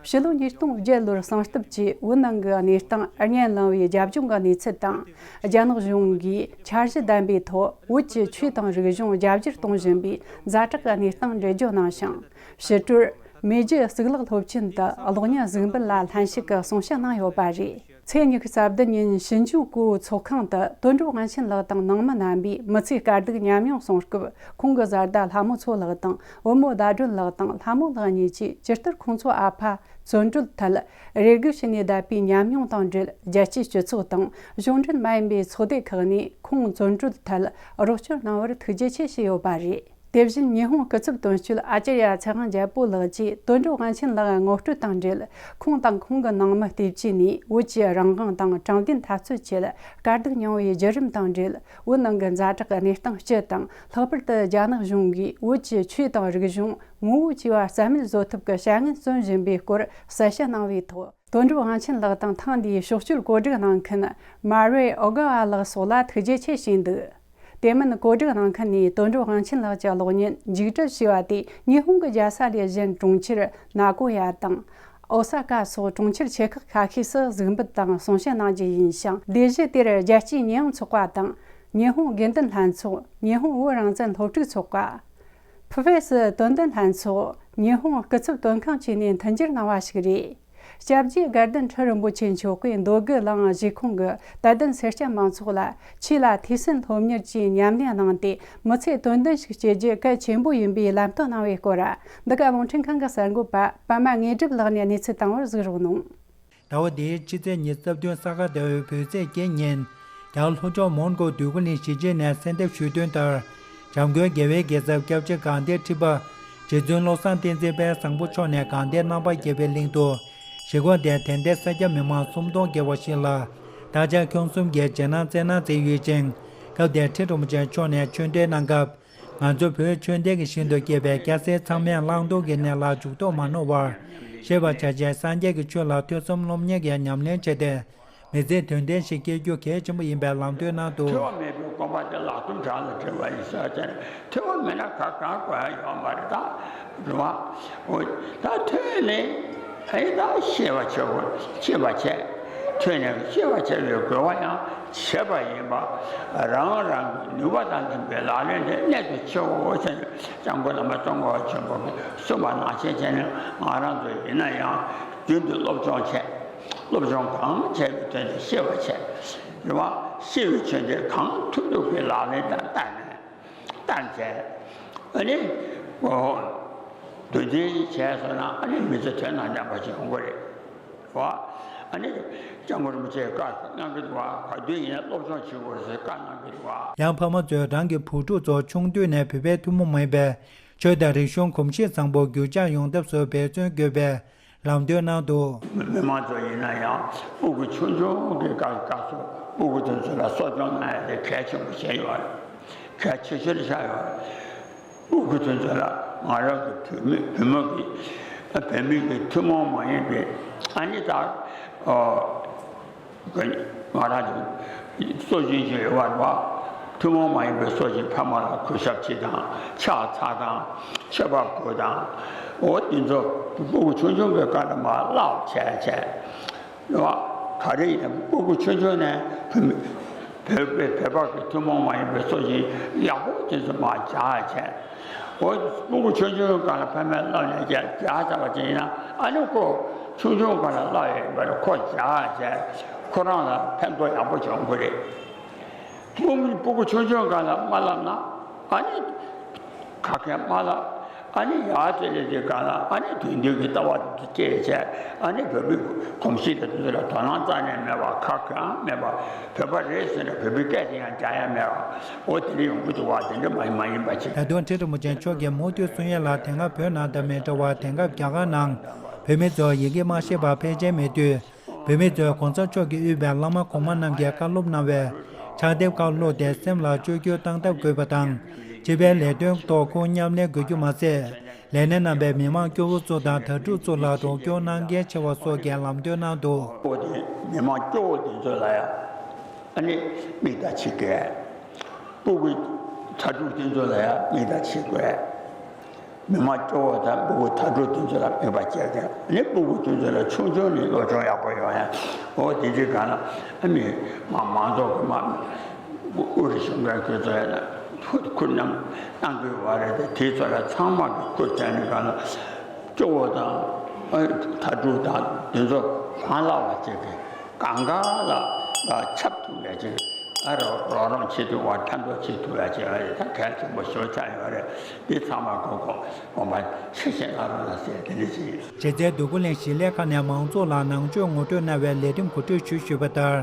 ཕྱི་ལོ་ཉིས་སྟོང་བརྒྱད་ལོར་གསང་སྟབས་ཀྱིས་བོད་ནང་གི་གནས་སྟངས་བརྙན་བླངས་པའི་རྒྱབ་ལྗོངས་ཀྱི་གནས་ཚུལ་དང་། རྒྱ་ནག་གཞུང་གིས་འཆར་གཞི་ལྡན་པའི་ཐོག་བོད་ཀྱི་ཆོས་དང་རིག་གཞུང་རྒྱ་སྒྱུར་གཏོང་བཞིན་པའི་ཛ་དྲག་གི་གནས་སྟངས་འགྲེལ་བརྗོད་གནང་ཞིང་། ཕྱི་དྲོར། མེས་རྒྱལ་གཙུག་ལག་སློབ་ཆེན་དུ་གློག་བརྙན་གཟིགས་འབུལ་ལ་ལྷན་ཞུགས་ཀྱིས་གསུང་བཤད་གནང་ཡོད་པ་རེད། ཚེས་ཉི་ཤུ་རྩ་བདུན་ཉིན་ཞིན་ཇུ་ཀུའུ་ཚོགས་ཁང་དུ་དོན་གྲུབ་དབང་ཆེན་ལགས་དང་ནང་མི་རྣམ་པས་མི་ཚེའི་དཀའ་སྡུག་ཉམས་མྱོང་གསུང་སྐབས། ཁོང་གི་བཟའ་ཟླ་ལྷ་མོ་མཚོ་ལགས་དང་བུ་མོ་ཟླ་སྒྲོན་ལགས་དང་ལྷ་མོ་ལགས་གཉིས་ཀྱིས་ཇི་ལྟར་ཁོང་ཚོ་ཨ་ཕ་བཙོན་གྲོལ་ཐད་རེ་སྒུག་བྱས་ནས་བསྡད་པའི་ཉམས་མྱོང་དང་འབྲེལ། རྒྱལ་སྤྱིའི་སྤྱི་ཚོགས་དང་གཞུང་འབྲེལ་མ་ཡིན་པའི་ཚོགས་སྡེ་ཁག་ནས་ཁོང་བཙོན་གྲོལ་ཐད་རོགས་སྐྱོར་གནང་བར་ཐུགས་རྗེ་ཆེ་ཞུས་ཡོད་པ་རེད། དེ་བཞིན་ཉི་ཧོང་སྐུ་ཚབ་དོན་གཅོད་ཨ་ཅར་ཡ་ཚེ་དབང་རྒྱལ་པོ་ལགས་ཀྱིས་དོན་གྲུབ་དབང་ཆེན་ལགས་ངོ་སྤྲོད་དང་འབྲེལ། ཁོང་དང་ཁོང་གི་ནང་མི་བལྟས་བཅས་ནས་བོད་ཀྱི་རང་དབང་དང་དྲང་བདེན་འཐབ་རྩོད་ཆེད་དཀའ་སྡུག་མྱངས་པའི་བརྒྱུད་རིམ་དང་འབྲེལ། བོད་ནང་གི་ཛ་དྲག་གནས་སྟངས་སྤྱི་དང་། ལྷག་པར་དུ་རྒྱ་ནག་གཞུང་གིས་བོད་ཀྱི་ཆོས་དང་རིག་གཞུང་ངོ་བོ་བཅོས་པ་རྩ་མེད་བཟོ་ཐབས་ཀྱི་བྱ་ངན་བརྩོན་བཞིན་པའི་སྐོར་གསལ་བཤད་གནང་བའི་ཐོག་དོན་གྲུབ་དབང་ཆེན་ལགས་དང་ཐེངས་འདིའི་ཕྱོགས་བསྐྱོད་གོ་སྒྲིག་གནང་མཁན་མ་རེ་ཨོ་ག་ཝ་ལགས་སོགས་ལ་ཐུགས་རྗེ་ཆེ་ཞུས་འདུག། དེ་མིན་གོ་སྒྲིག་གནང་མཁན་ནས་དོན་གྲུབ་དབང་ཆེན་ལགས་ཀྱི་གློག་བརྙན་མཇུག་སྒྲིལ་ཞུས་པ་དེ་ཉི་ཧོང་གི་རྒྱལ་ས་ལས་གཞན་གྲོང་ཁྱེར་ནཱ་གོ་ཡ་དང་། ཨོ་ས་ཀ་སོགས་གྲོང་ཁྱེར་ཆེ་ཁག་ཁ་ཤས་སུ་གཟིགས་འབུལ་དང་གསུང་བཤད་གནང་རྒྱུ་ཡིན་ཞིང་། ལས་གཞི་དེར་རྒྱལ་སྤྱིའི་ཉེས་ཡངས་ཚོགས་པ་དང་། ཉི་ཧོང་དགེ་འདུན་ལྷན་ཚོགས། ཉི་ཧོང་བོད་རང་བཙན་སློབ་ཕྲུག་ཚོགས་པ། ཕུ་ཧྥེ་སི་དོན་ལྡན་ལྷན་ཚོགས། ཉི་ཧོང་སྐུ་ཚབ་དོན་ཁང་བཅས་ནས་མཐུན་འགྱུར་གནང་བ་ཞིག་རེད། སྐྱབས་རྗེ་དགའ་ལྡན་ཁྲི་རིན་པོ་ཆེ་མཆོག་གིས་མདོ་དགེ་གླིང་གཞིས་ཁོངས་ཀྱི་དད་ལྡན་སེར་སྐྱ་མང་ཚོགས་ལ་ཆོས་ལ་ཐོས་བསམ་སློབ་གཉེར་གྱི་ཉམས་ལེན་གནང་སྟེ། མི་ཚེ་དོན་ལྡན་ཞིག་སྐྱེལ་རྒྱུ་གལ་ཆེན་པོ་ཡིན་པའི་ལམ་སྟོན་གནང་བའི་སྐོར། འདི་ག་རླུང་འཕྲིན་ཁང་གི་གསར་འགོད་པ་པདྨ་དངོས་གྲུབ་ལགས་ནས་གནས་ཚུལ་བཏང་བར་གཟིགས་རོགས་གནང་། ཟླ་བ་འདིའི་ཕྱི་ཚེས་ཉི་ཤུ་རྩ་བདུན་ས་ག་ཟླ་བའི་བོད་ཚེས་བརྒྱད་ཉིན། རྒྱ་གར་ལྷོ་ཕྱོགས་མོན་གྷོ་འདོད་རྒུ་གླིང་གཞིས་བྱེས་ནས་གསལ་འདེབས་ཞུས་དོན་ལྟར། འཇམ་མགོན་རྒྱལ་བའི་རྒྱལ་ཚབ་སྐྱབས་རྗེ་དགའ་ལྡན་ཁྲི་པ་ རྗེ་བཙུན་བློ་བཟང་བསྟན་འཛིན་དཔལ་བཟང་པོ་མཆོག་ནས་དགའ་ལྡན་རྣམ་པར་རྒྱལ་བའི་གླིང་དུ་ཞི་རྒོལ་ཏེ་དད་ལྡན་སེར་སྐྱ་མི་མང་སུམ་སྟོང་བརྒལ་བ་ཞིག་ལ་རྟ་ལྕག་ཁྱུང་གསུམ་གྱི་རྗེས་གནང་སྩལ་གནང་མཛད་ཡོད་ཅིང་། སྐབས་དེར་ཁྲི་རིན་པོ་ཆེ་མཆོག་ནས་ཆོས་འདོན་གནང་སྐབས། ང་ཚོ་བོད་ཆོས་ལྡན་གྱི་ཞིང་དུ་སྐྱེས་པའི་སྐྱ་སེར་ཚང་མས་བླང་དོར་གྱི་གནས་ལ་འཇུག་ལྡོག་མ་ནོར་བར་གཤེགས་པར་བྱ་ཕྱིར་སངས་རྒྱས་ཀྱི་ཆོས་ལ་ཐོས་བསམ་སློབ་གཉེར་གྱི་ཉམས་ལེན་བྱས་ཏེ། མི་ཚེའི་དོན་ལྡན་ཞིག་སྐྱེལ་རྒྱུ་གལ་ཆེན་པོ་ཡིན་པའི་ལམ་སྟོན་གནང་འདུག། ཐོས་པ་མེད་པའི་སྒོམ་པ་དེ་ལག་རྡུམ་བྲག་ལ་བྲིས་པ་ཡིན་ཟེར་བྱས་ནས། ཐོས་པ་མེད་ན་ག་གང་དགོས་ཡ་ཡོད་མ་རེད་ད། རེད་བ། འོ། ད་ཐོས་ནས་ཨེ་ད་ཤེས་པ་བྱེད་དགོས། ཤེས་པ་བྱས། ཐོས་ནས་ཤེས་པ་བྱེད་པའི་དགོས་པ་ཡང་བྱེད་པ་ཡིན་པ། རང་རང་གི་ནུས་པ་དང་མཐུན་པའི་ལག་ལེན་དེ་གནད་དུ་ཆེའོ་ཟེར་ནས་སྐྱབས་མགོན་བླ་མ་ཙོང་ཁ་པ་ཆེན་པོ་གིས་གསུངས་པ་ནང་བཞིན་བྱས་ནས། ང་རང་ཚོ་ཡིན་ན་ཡང་རྒྱུན་དུ་སློབ་སྦྱོང་བྱས། སློབ་སྦྱོང་གང་བྱས་པའི་དོན་དེ་ཤེས་པ་བྱས། རེད་བ། ཤེས་པའི་ཆོས་དེ་གང་ཐུབ་ཐུབ་ཀྱི་ལག་ལེན་དང་བསྟར་ནས། བསྟར་བྱས། ཨ་ནི། འོ། དོན་འདི་བྱས་སོང་ན་ཨ་ནི་མི་ཚེ་དོན་དང་ལྡན་པ་ཞིག་ཡོང་གི་རེད། བ། ཨ་ནི། སྐྱབས་མགོན་རིན་པོ་ཆེས་བཀའ་གནང་གི་འདུག་བ། ག་དུས་ཡིན་ན་སློབ་སྦྱོང་བྱེད་དགོས་ཟེར་བཀའ་གནང་གི་འདུག་བ། ཡང་ཕ་མ་ཚོས་རང་གི་བུ་ཕྲུག་ཚོ་ཆུང་དུས་ནས་བོད་པའི་ཐུན་མོང་མ་ཡིན་པའི་ཆོས་དང་རིག་གཞུང་གོམས་གཤིས་བཟང་པོ་རྒྱུད་འཇགས་ཡོང་ཐབས་སུ་འབད་བརྩོན་དགོས་པའི་ལམ་སྟོན་གནང་འདུག། མི་མང་ཚོ་ཡིན་ན་ཡང་སྤུ་གུ་ཆུང་ཆུང་གི་སྐབས་སྐབས་སུ་སྤུ་གུ་དེ་ཚོ་ལ་གསོ་སྐྱོང་གནང་ཡ་དེ་གལ་ཆེན་པོ་ཆགས་ཡོད་རེད། གལ་ཆེ་ཤོས་ཆགས་ཡོད་རེད། སྤུ་གུ་དེ་ཚོ་ལ་ང་རང་གི་བུ་མོ་བུ་མོ་གི་བུད་མེད་ཀྱི་ཐུན་མོང་མ་ཡིན་པའི་ཨ་ནི་ད། ཨོ། ང་རང་ཚོ་སྲོག་ཤིང་ཅིག་ཡོད་པ་རེད་བ། ཐུན་མོང་མ་ཡིན་པའི་སྲོག་ཤིང་ཕ་མ་ལ་གུས་ཞབས་བྱེད་དང་། ཕྱག་འཚལ་དང་། མཆོད་པ་ཕུལ་དང་། འོ་དེ་ཚོ་སྤུ་གུ་ཆུང་ཆུང་གི་སྐབས་ནས་མར་བསླབ་བྱས་བྱས་རེད་བ། ག་རེ་ཡིན་ན་སྤུ་གུ་ཆུང་ཆུང་ནས་བོད་བོད་པའི་བོད་པ་གི་ཐུན་མོང་མ་ཡིན་པའི་སྲོག་ཤིང་ཡག་པོ་དེ་ཚོ་མར་སྦྱར་བྱས། འོ། སྤུ་གུ་ཆུང་ཆུང་སྒང་ལ་ཕ་མས་བསླབས་ནས་བྱས་བྱས་བྱས་པ་ཅིག་ཡིན་ན། ཨ་ནི་ཁོ་ཆུང་ཆུང་སྒང་ལ་བསླབས་ཡོད་པར་ཁོ་བྱས་བྱས་ཁོ་རང་ལ་ཕན་ཐོགས་ཡག་པོ་བྱུང་གི་རེད། སྤུ་གུ་སྤུ་གུ་ཆུང་ཆུང་སྒང་ལ་མ་བསླབས་ན་ཨ་ནི་ཁ་སྐད་མ་བསླབས། ཨ་ནི་ཡར་དེ་ལས་དེ་སྒང་ལ་ཨ་ནི་དོན་འདུན་གྱི་ལྟ་བ་དེ་སྐྱེས་བྱས། ཨ་ནི་བོད་པའི་གོམས་གཤིས་དེ་ཚོ་ལ་དོ་སྣང་རྩ་ནས་མེད་པ། ཁག་གང་མེད་པ། བོད་པ་རེད་ཟེར་ནས་བོད་པའི་སྐད་དེ་ཡང་རྒྱག་ཡ་མེད་པ། འོ་དེ་འདྲ་ཡོང་གི་འདུག་བ། དེ་འདྲ་མ་ཡིན་མ་ཡིན་པ་ཅིག། ད་དུང་ཁྲི་རིན་པོ་ཆེ་མཆོག་གིས་མུ་མཐུད་གསུང་ཡས་ལ། དེ་སྔ་བོད་ནང་དང་མི་འདྲ་བར་དེང་སྐབས་རྒྱ་གར་ནང་བོད་མི་ཚོ་ཡི་གེ་མ་ཤེས་པར་ཕལ་ཆེར་མེད་དུས། བོད་མི་ཚོས་གོང་ས་མཆོག་གིས་དབུས་པའི་བླ་མ་གོང་མ་རྣམས་ཀྱིས་བཀའ་སློབ་གནང་བའི་ཕྱག་དེབ་ཁག་ཀློག་སྟེ་སེམས་ལ་བཅོས་བསྒྱུར་བཏང་ཐབས་དགོས་པ་དང་། སྤྱི་པའི་ལས་དོན་ཐོག་ཁུངས་མཉམ་ལེན་དགོས་རྒྱུ་མ་ཟད། ལས་སྣེ་རྣམ་པས་མི་མང་སྐྱོ་བོ་ཚོ་དང་དྭ་ཕྲུག་ཚོ་ལ་རོགས་སྐྱོར་གནང་གལ་ཆེ་བ་སོགས་ཀྱི་ལམ་སྟོན་གནང་འདུག། འོ་དེ་མི་མང་སྐྱོ་བོ་དེ་ཚོ་ལ་ཡང་ཨ་ནི་མིག་ལྟ་བྱེད་དགོས། སྤུ་གུ་དྭ་ཕྲུག་དེ་ཚོ་ལ་ཡང་མིག་ལྟ་བྱེད་དགོས། མི་མང་སྐྱོ་བོ་དང་སྤུ་གུ་དྭ་ཕྲུག་དེ་ཚོ་ལ་མིག་དཔེ་བྱས་ཏེ། ཨ་ནི་སྤུ་གུ་དེ་ཚོ་ལ་ཆུང་ཆུང་ནས་སློབ་སྦྱོང་ཡག་པོ་ཡོང་ཡ། འོ་དེ་འདྲའི་སྒང་ལ་ཨ་མི་མང་མང་ཚོགས་ཀྱི་མ་དབུ་རུ་གཞུང་གི་ཁོ་ཚོ་ཡ་ལ་ཁུར་ཁུར་རྣམས་གནང་དགོས་པ་རེད་དེ། དེ་ཚོ་ལ་ཚང་མ་གི་ཁུར་བྱས་ནས་སྒང་ལ་སྐྱོ་བོ་དང་ཨ་དྭ་ཕྲུག་དང་དེ་ཚོ་གང་ལ་བ་བྱེད་དགོས། གང་ག་ལ་ཁྱབ་ཐུབ་ཡ་ཅིག། ཨ་རོགས་རོགས་རམ་བྱེད་ཐུབ་པ། ཕན་ཐོགས་བྱེད་ཐུབ་ཡ་ཅིག་ཨ་ཡེ་ད་གལ་ཆེན་པོ་ཞེ་པོ་ཆགས་ཡོད་རེད། འདི་ཚང་མ་གོ་གོ་དགོངས་པ་ཆེ་བཞེས་གནང་རོགས་གནང་ཟེར་དེ་འདྲ་ཞིག་ཡིན། རྗེ་བཙུན་འདོད་རྒུ་གླིང་གཞིས་ལས་ཁང་ནས་མང་ཚོགས་ལ་ནང་ཆོས་ངོ་སྤྲོད་གནང་བའི་ལས་རིམ་གོ་སྒྲིག་ཞུས་ཞུས་པ་ལྟར།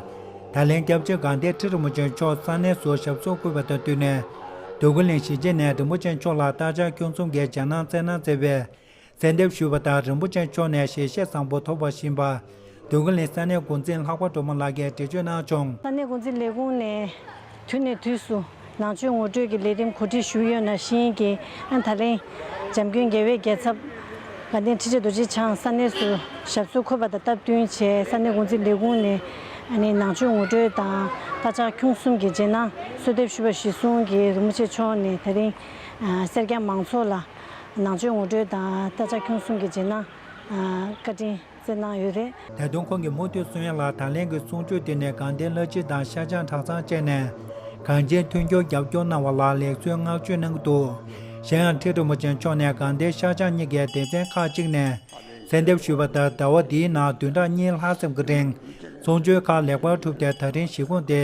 ད་ལན་སྐྱབས་རྗེ་དགའ་ལྡན་ཁྲི་རིན་པོ་ཆེ་མཆོག་ས་གནས་སུ་ཞབས་སོར་བཀོད་པ་དང་བསྟུན་ནས། འདོད་རྒུ་གླིང་གཞིས་བྱེས་ནས་རིན་པོ་ཆེ་མཆོག་ལ་རྟ་ལྕག་ཁྱུང་གསུམ་གྱི་རྗེས་གནང་སྩལ་གནང་མཛད་པའི། གསལ་འདེབས་ཞུས་པ་ལྟར། རིན་པོ་ཆེ་མཆོག་ནས་ཞལ་བཞེས་བཟང་པོ་ཐོབ་པ་བཞིན་པ། འདོད་རྒུ་གླིང་ས་གནས་འགོ་འཛིན་ལྷག་པ་སྒྲོལ་མ་ལགས་ཀྱིས་འགྲེལ་བརྗོད་གནང་བྱུང་། ས་གནས་འགོ་འཛིན་ལས་ཁུངས་ནས་དུས་ནས་དུས་སུ་ནང་ཆོས་ངོ་སྤྲོད་ཀྱི་ལས་རིམ་གོ་སྒྲིག་ཞུས་ཡོད་ནང་བཞིན་གྱི། ཨ་ད་ལན་འཇམ་མགོན་རྒྱལ་བའི་རྒྱལ་ཚབ་དགའ་ལྡན་ཁྲི་རྗེ་རྡོ་རྗེ་འཆང་ས་གནས་སུ་ཞབས་སོར་འཁོད་པ་དང་སྟབས་བསྟུན་བྱས། ས་གནས་འགོ་འཛིན་ལས་ཁུངས་ནས་ཨ་ནི་ནང་ཆོས་ངོ་སྤྲོད་དང་རྟ་ལྕག་ཁྱུང་གསུམ་གྱི་རྗེས་གནང་གསོལ་འདེབས་ཞུས་པ་གཞིར་བཟུང་གིས། རིན་པོ་ཆེ་མཆོག་ནས་ད་རིང་ཨ་སེར་སྐྱ་མང་ཚོགས་ལ་ནང་ཆོས་ངོ་སྤྲོད་དང་རྟ་ལྕག་ཁྱུང་གསུམ་གྱི་རྗེས་གནང་ཨ་བཀའ་དྲིན་སྩལ་གནང་ཡོད་རེད། ད་དུང་ཁོང་གིས་མུ་མཐུད་གསུང་ཡ་ལ། ད་ལན་གྱི་གསུང་ཆོས་དེ་ནི་དགའ་ལྡན་བླ་སྤྱི་དང་ཤར་བྱང་གྲྭ་ཚང་བཅས་ནས་གངས་ཅན་མཐུན་འགྱུར་རྒྱབ་སྐྱོར་གནང་བ་ལ་ལེགས་གསོལ་བསྔགས་བརྗོད་གནང་གི་འདུག། གཞན་ཡང་ཁྲི་རིན་པོ་ཆེ་མཆོག་ནས་དགའ་ལྡན་ཤར་བྱང་གཉིས་ཀའི་སྡེ་ཚན་ཁག་ཅིག་ནས་གསལ་འདེབས་ཞུས་པ་ལྟར། ཟླ་བ་འདིའི་ནང་བདུན་ཕྲག་གཉིས་ལྷག་ཙམ་གྱི་རིང་གསུང་ཆོས་ཁག་ལེགས་པར་གྲུབ་སྟེ། ད་རིང་བཞེས་སྒོ་དེ་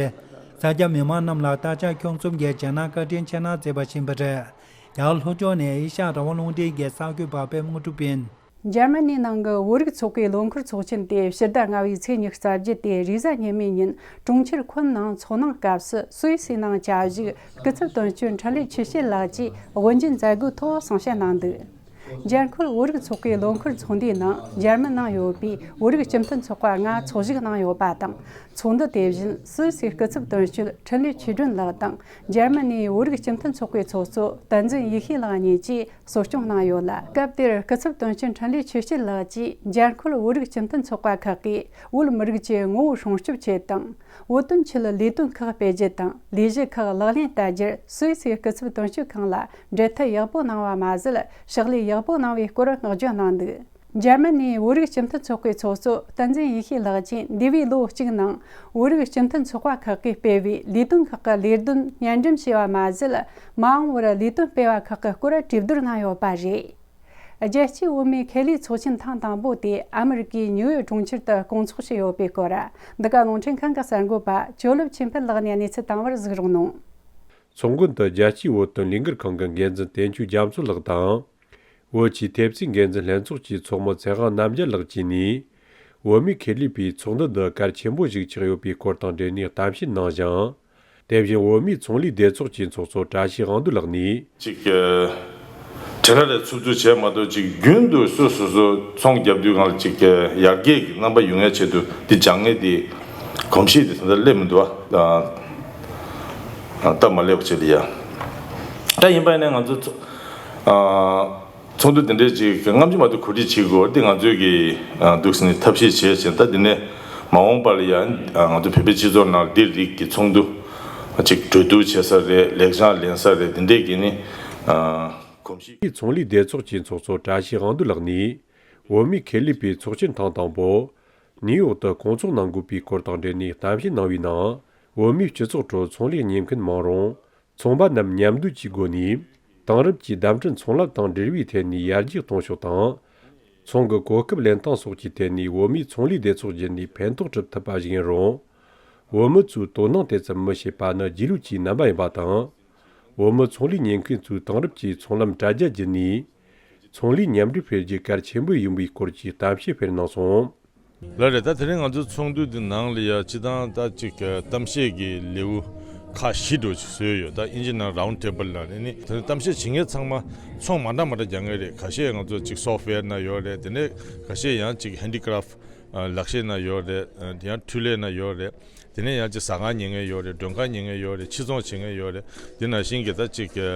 ས་སྐྱ་མི་མང་རྣམས་ལ་རྟ་ལྕག་ཁྱུང་གསུམ་གྱི་རྗེས་གནང་བཀའ་དྲིན་ཆེ་གནང་མཛད་པ་ཡིན་པ་རེད། རྒྱ་གར་ལྷོ་ཕྱོགས་ནས་ཨེ་ཤ་ཡ་རང་དབང་རླུང་འཕྲིན་གྱི་གསར་འགོད་པ་པད་མ་དངོས་གྲུབ་ཡིན། འཇར་མ་ནི་ནང་གི་བོད་རིགས་ཚོགས་པའི་ལོ་འཁོར་ཚོགས་ཆེན་དེ་ཕྱི་ཟླ་ལྔ་པའི་ཚེས་ཉི་ཤུ་རྩ་བརྒྱད་དེ་རེས་གཟའ་ཉི་མའི་ཉིན་གྲོང་ཁྱེར་ཁོན་ནང་ཚོགས་གནང་སྐབས་སུ། སུད་སི་ནང་བཅའ་བཞུགས་སྐུ་ཚབ་དོན་གཅོད་འཕྲིན་ལས་ཆོས་བྱེད་ལགས་ཀྱིས་དབུ་འབྱེད་མཛད་སྒོའི་ཐོག་གསུང་བཤད་གནང་འདུག། འཇར་ཁོལ་བོད་རིགས་ཚོགས་པའི་ལོ་འཁོར་ཚོགས་འདུའི་ནང་འཇར་མན་ནང་ཡོད་པའི་བོད་རིགས་སྤྱི་མཐུན་ཚོགས་པ་ལྔ་ཚོགས་ཞུགས་གནང་ཡོད་པ་དང་། ཚོགས་འདུ་དེ་བཞིན་སུད་སིའི་སྐུ་ཚབ་དོན་གཅོད་འཕྲིན་ལས་ཆོས་སྒྲོན་ལགས་དང་། འཇར་མ་ནིའི་བོད་རིགས་སྤྱི་མཐུན་ཚོགས་པའི་ཚོགས་གཙོ་བསྟན་འཛིན་ཡེ་ཤེས་ལགས་གཉིས་ཀྱིས་གསོ་སྐྱོང་གནང་ཡོད་ལ། སྐབས་དེར་སྐུ་ཚབ་དོན་གཅོད་འཕྲིན་ལས་ཆོས་སྐྱིད་ལགས་ཀྱིས་འཇར་ཁོལ་བོད་རིགས་སྤྱི་མཐུན་ཚོགས་པ་ཁག་གིས་བོད་མི་རིགས་ཀྱི་ངོ་བོ་སྲུང་སྐྱོབ་ཆེད་དང་། བོད་དོན་ཆེད་ལས་དོན་ཁག་སྤེལ་རྒྱུ་དང་ལས་གཞི་ཁག་ལག་ལེན་བསྟར་རྒྱུར་སུད་སིའི་སྐུ་ཚབ་དོན་གཅོད་ཁང་ལ་འབྲེལ་མཐུད་ཡག་པོ་གནང་བ་མ་ཟད། ཕྱག་ལས་ཡག་པོ་གནང་བའི་སྐོར་བསྔགས་བརྗོད་གནང་འདུག་འཇར་མ་ནིའི་བོད་རིགས་སྤྱི་མཐུན་ཚོགས་པའི་ཚོགས་གཙོ་བསྟན་འཛིན་ཡེ་ཤེས་ལགས་ཀྱིས་འདས་པའི་ལོ་གཅིག་ནང་བོད་རིགས་སྤྱི་མཐུན་ཚོགས་པ་ཁག་གིས་སྤེལ་བའི་ལས་དོན་ཁག་གི་ལས་དོན་སྙན་སྒྲོན་བྱས་པ་མ་ཟད། མ་འོངས་པར་ལས་དོན་སྤེལ་བ་ཁག་གི་སྐོར་གྲོས་བསྡུར་གནང་ཡོད་པ་རེད། རྒྱལ་སྤྱིའི་བོད་མིའི་ཁེ་ལས་ཚོགས་ཆེན་ཐེངས་དང་པོ་དེ་ཨ་མི་རི་ཀའི་ཉིའུ་ཡོག་གྲོང་ཁྱེར་དུ་སྐོང་ཚོགས་བྱས་ཡོད་པའི་སྐོར། འདི་ག་རླུང་འཕྲིན་ཁང་གི་གསར་འགོད་པ་ཇོ་ལེབ་ཆོས་འཕེལ་ལགས་ནས་གནས་ཚུལ་བཏང་བར་གཟིགས་རོགས་གནང་། ཚོགས་མགོན་དུ་རྒྱལ་སྤྱིའི་བོད་དོན་ལས་འགུལ་ཁང་གི་འགན་འཛིན་བསྟན་ཆོས་རྒྱ་མཚོ་ལགས་དང་། བོད་ཀྱི་ཐེབས་རྩའི་འགན་འཛིན་ལྷན་ཚོགས་ཀྱི་ཚོགས་མི་ཚེ་དབང་རྣམ་རྒྱལ་ལགས་བཅས་ནས། བོད་མིའི་ཁེ་ལས་པའི་ཚོགས་འདུ་འདི་གལ་ཆེན་པོ་ཞིག་ཆགས་ཡོད་པའི་སྐོར་དང་འབྲེལ་ནས་གཏམ་བཤད་གནང་ཞིང་། དེ་བཞིན་བོད་མིའི་ཚོང་ལས་སྡེ་ཚོགས་ཀྱི་ཚོགས་གཙོ་བཀྲ་ཤིས་དབང་འདུས་ལགས་ནས། ཅིག་གྲལ་ར་ལས་ཚུབ་ཚུབ་བྱས་མ་གཏོགས། ཅིག་རྒྱུན་དུ་སོ་སོ་སོ་ཚོང་རྒྱབ་དུས་སྒང་ལ་ཅིག་ཡར་རྒྱས་ཀྱི་རྣམ་པ་ཡོང་ཡ་ཆེད་དུ་འདི་སྦྱང་མཁན་དེ་གོམས་གཤིས་དེ་ད་ལྟ་སླེབས་མི་འདུག་བ། སྟབས་མ་ལེགས་པ་ཆེད་དུ་ཡ། ད་ཡིན་པ་ཡིན་ན་ང་ཚོ་ཚོ་ཚོགས་འདུ་དེ་འདྲའི་ཅིག་སྔ་མ་ཅིག་མ་གཏོགས་གོ་སྒྲིག་བྱེད་དགོས། འདི་ང་ཚོས་ཀྱི་འདུག་ཟེར་ནས་ཐབས་ཤེས་བྱས་བྱས། ད་འདི་ནས་མ་འོངས་པ་ལ་ཡང་ང་ཚོ་བོད་པའི་སྤྱི་ཚོགས་ནང་འདི་རིགས་ཀྱི་ཚོགས་འདུ་ཅིག་གྲོས་བསྡུར་བྱེད་ས་རེད། ལེགས་བྱང་ལེན་ས་རེད། འདི་འདྲས་ཀྱི་ནི་གོམས་གཤིས། ཚོང་ལས་སྡེ་ཚོགས་ཀྱི་ཚོགས་གཙོ་བཀྲ་ཤིས་དབང་འདུས་ལགས་ནས། བོད་མིའི་ཁེ་ལས་པའི་ཚོགས་ཆེན་ཐེངས་དང་པོ་ནིའུ་ཡོག་ཏུ་སྐོང་ཚོགས་གནང་དགོས་པའི་སྐོར་དང་འབྲེལ་ནས་གཏམ་བཤད་གནང་བའི་ནང་། བོད་མིའི་སྤྱི་ཚོགས་ཁྲོད་ཚོང་ལས་གཉེར་མཁན་མང་རུང་། ཚོང་པ་རྣམས་མཉམ་འདུས་ཀྱི་སྒོ་ནས་དེང་རབས་ཀྱི་བརྡ་འཕྲིན་ཚོང་ལམ་དང་འབྲེལ་བའི་ཐད་ནས་ཡར་རྒྱས་གཏོང་ཕྱོགས་དང་། ཚོང་གི་གོ་སྐབས་ལེན་སྟངས་སོགས་ཀྱི་ཐད་ནས་བོད་མིའི་ཚོང་ལས་སྡེ་ཚོགས་བརྒྱུད་ནས་ཕན་ཐོགས་སྒྲུབ་ཐུབ་པ་ཞིག་ཡིན་རུང་། བོད་མི་ཚོས་དོ་སྣང་དེ་ཙམ་མི་བྱེད་པ་ནི་རྗེས་ལུས་ཀྱི་རྣམ་པ་ཡིན་པ་དང་། བོད་མི་ཚོང་ལས་གཉེར་མཁན་ཚོས་དེང་རབས་ཀྱི་ཚོང་ལམ་དྲ་རྒྱ་བརྒྱུད་ནས་ཚོང་ལས་མཉམ་འབྲེལ་སྤེལ་རྒྱུ་གལ་ཆེན་པོ་ཡིན་པའི་སྐོར་གྱི་གཏམ་བཤད་སྤེལ་གནང་སོང་། ལགས་རེད། ད་དེ་རིང་ང་ཚོ་ཚོགས་འདུ་འདི་ནང་ལ་ཡ་སྤྱི་བཏང་ད་ཅིག་གཏམ་བཤད་ཀྱི་ལེའུ་ཁག་བཞི་འདྲ་ཅིག་བཟོས་ཡོད། ད་ཨིན་ཇི་ནང་རའུན་ཌི་ཊེ་བལ་ལབ་ནས་ནི། དེ་གཏམ་བཤད་བྱེད་མཁན་ཚང་མ་ཚོང་མ་འདྲ་མ་འདྲ་རྒྱག་མཁན་རེད། ཁ་ཤས་ང་ཚོ་ཅིག་སོཕ་ཝེར་ནང་ཡོད་རེད། དེ་ནས་ཁ་ཤས་ཡང་ཅིག་ཧེན་ཌི་ཀ་རབ་ལག་ཤེས་ནང་ཡོད་རེད། དེ་ཡང་འཕྲུལ་ལས་ནང་ཡོད་རེད། དེ་ནས་ཡང་ཅིག་ཟ་ཁང་ཉན་མཁན་ཡོད་རེད། མགྲོན་ཁང་ཉན་མཁན་ཡོད་རེད། ཕྱིར་ཚོང་བྱེད་མཁན་ཡོད་རེད། དེ་ནང་བཞིན་གྱི་ད་ཅིག་ཨ་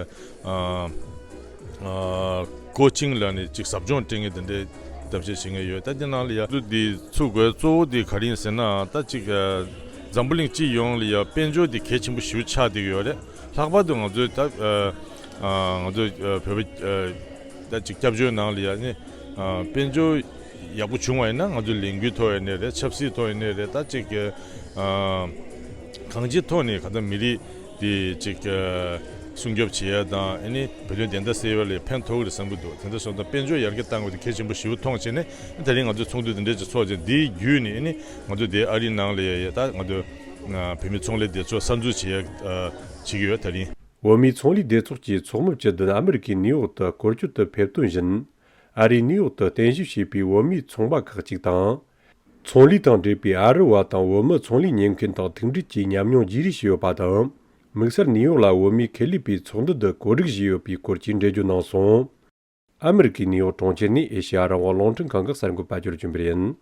ཨ་ཀོ་ཆིང་ལབ་ནས་ཅིག་ཟབ་སྦྱོང་སྤྲད་མཁན་དེ་འདྲའི་གཏམ་བཤད་བྱེད་མཁན་ཡོད། ད་དེ་ནང་ལ་ཡ་ཚོ་འདི་ཚུགས་དགོས་གཙོ་བོ་དེ་ག་རེ་ཡིན་ཟེར་ན། ད་ཅིག་ཨ་འཛམ་བུ་གླིང་སྤྱི་ཡོངས་ལ་ཡ་དཔལ་འབྱོར་དེ་གལ་ཆེན་པོ་ཞེ་པོ་ཆགས་བསྡད་ཀྱི་ཡོད་རེད། ལྷག་པར་དུ་ང་ཚོའི་ད་ཨ་ཨ་ང་ཚོ་ཨ་བོད་པ་ཨ་ད་ཅིག་སྐྱབས་བཅོལ་ནང་ལ་ཡ་ནི་ཨ་དཔལ་འབྱོར་ཡག་པོ་བྱུང་བ་ཡིན་ན། ང་ཚོའི་ལས་འགུལ་ཐོག་ཡིན་ནའི་རེད། ཆབ་སྲིད་ཐོག་ཡིན་ནའི་རེད། ད་ཅིག་གི་ཨ་གང་ཅིའི་ཐོག་ནས་ག་ད་མི་རིགས་དེ་ཅིག་གི་སྲུང་སྐྱོབ་བྱེད་ཡ་དང་། ཨ་ནི་བོད་དོན་བདེན་མཐའ་གསལ་བ་ལ་ཕན་ཐོགས་ཀྱི་རེད་བསམ་གྱི་འདུག་དེ་འདྲ་སོང་ཙང་དཔལ་འབྱོར་ཡར་རྒྱས་གཏང་དགོས་དེ་གལ་ཆེན་པོ་ཞེ་པོ་མཐོང་བྱས་ནས། དེ་རིང་ང་ཚོའི་ཚོགས་འདུ་འདི་འདྲ་ཅིག་ཚོགས་བྱས། འདིའི་བརྒྱུད་ནས་ཨ་ནི་ང་ཚོ་དེ་ཨ་རིའི་ནང་ལ་ཡ་ཡ་ད་ང་ཚོ་བོད་མི་ཚོང་ལས་སྡེ་ཚོགས་གསར་འཛུགས་བྱེད་ཡ་བྱེད་ཀྱི་ཡོད། དེ་རིང་། བོད་མིའི་ཚོང་ལས་སྡེ་ཚོགས་ཀྱི་ཚོགས་མི་བཅུ་བདུན་ཨ་མི་རི་ཀའི་ནིའུ་ཡོག་ཏུ་སྐོར་སྐྱོད་དུ་ཕེབས་དོན་བཞིན། ཨ་རིའི་ནིའུ་ཡོག་ཏུ་རྟེན་གཞི་བྱས་པའི་བོད་མིའི་ཚོང་པ་ཁག་ཅིག་དང་། ཚོང་ལས་དང་འབྲེལ་བའི་ཨ་རི་བ་དང་བོད་མི་ཚོང་ལས་གཉེར་མཁན་དང་ཐུག་འཕྲད་ཀྱིས་ཉམས་མྱོང་བརྗེ་རེས་བྱས་ཡོད་པ་དང་། དམིགས་བསལ་ནིའུ་ཡོག་ལ་བོད་མིའི་ཁེ་ལས་པའི་ཚོགས་འདུ་འདི་གོ་སྒྲིག་བྱས་ཡོད་པའི་སྐོར་གྱི་འགྲེལ་བརྗོད་གནང་སོང་། ཨ་མི་རི་ཀའི་ནིའུ་ཡོག་གྲོང་ཁྱེར་ནས་ཨེ་ཤེ་ཡ་རང་དབང་རླུང་འཕྲིན་ཁང་གི་གསར་འགོད་པ་ཇོ་ལེབ་ཆོས་འཕེལ་ཡིན།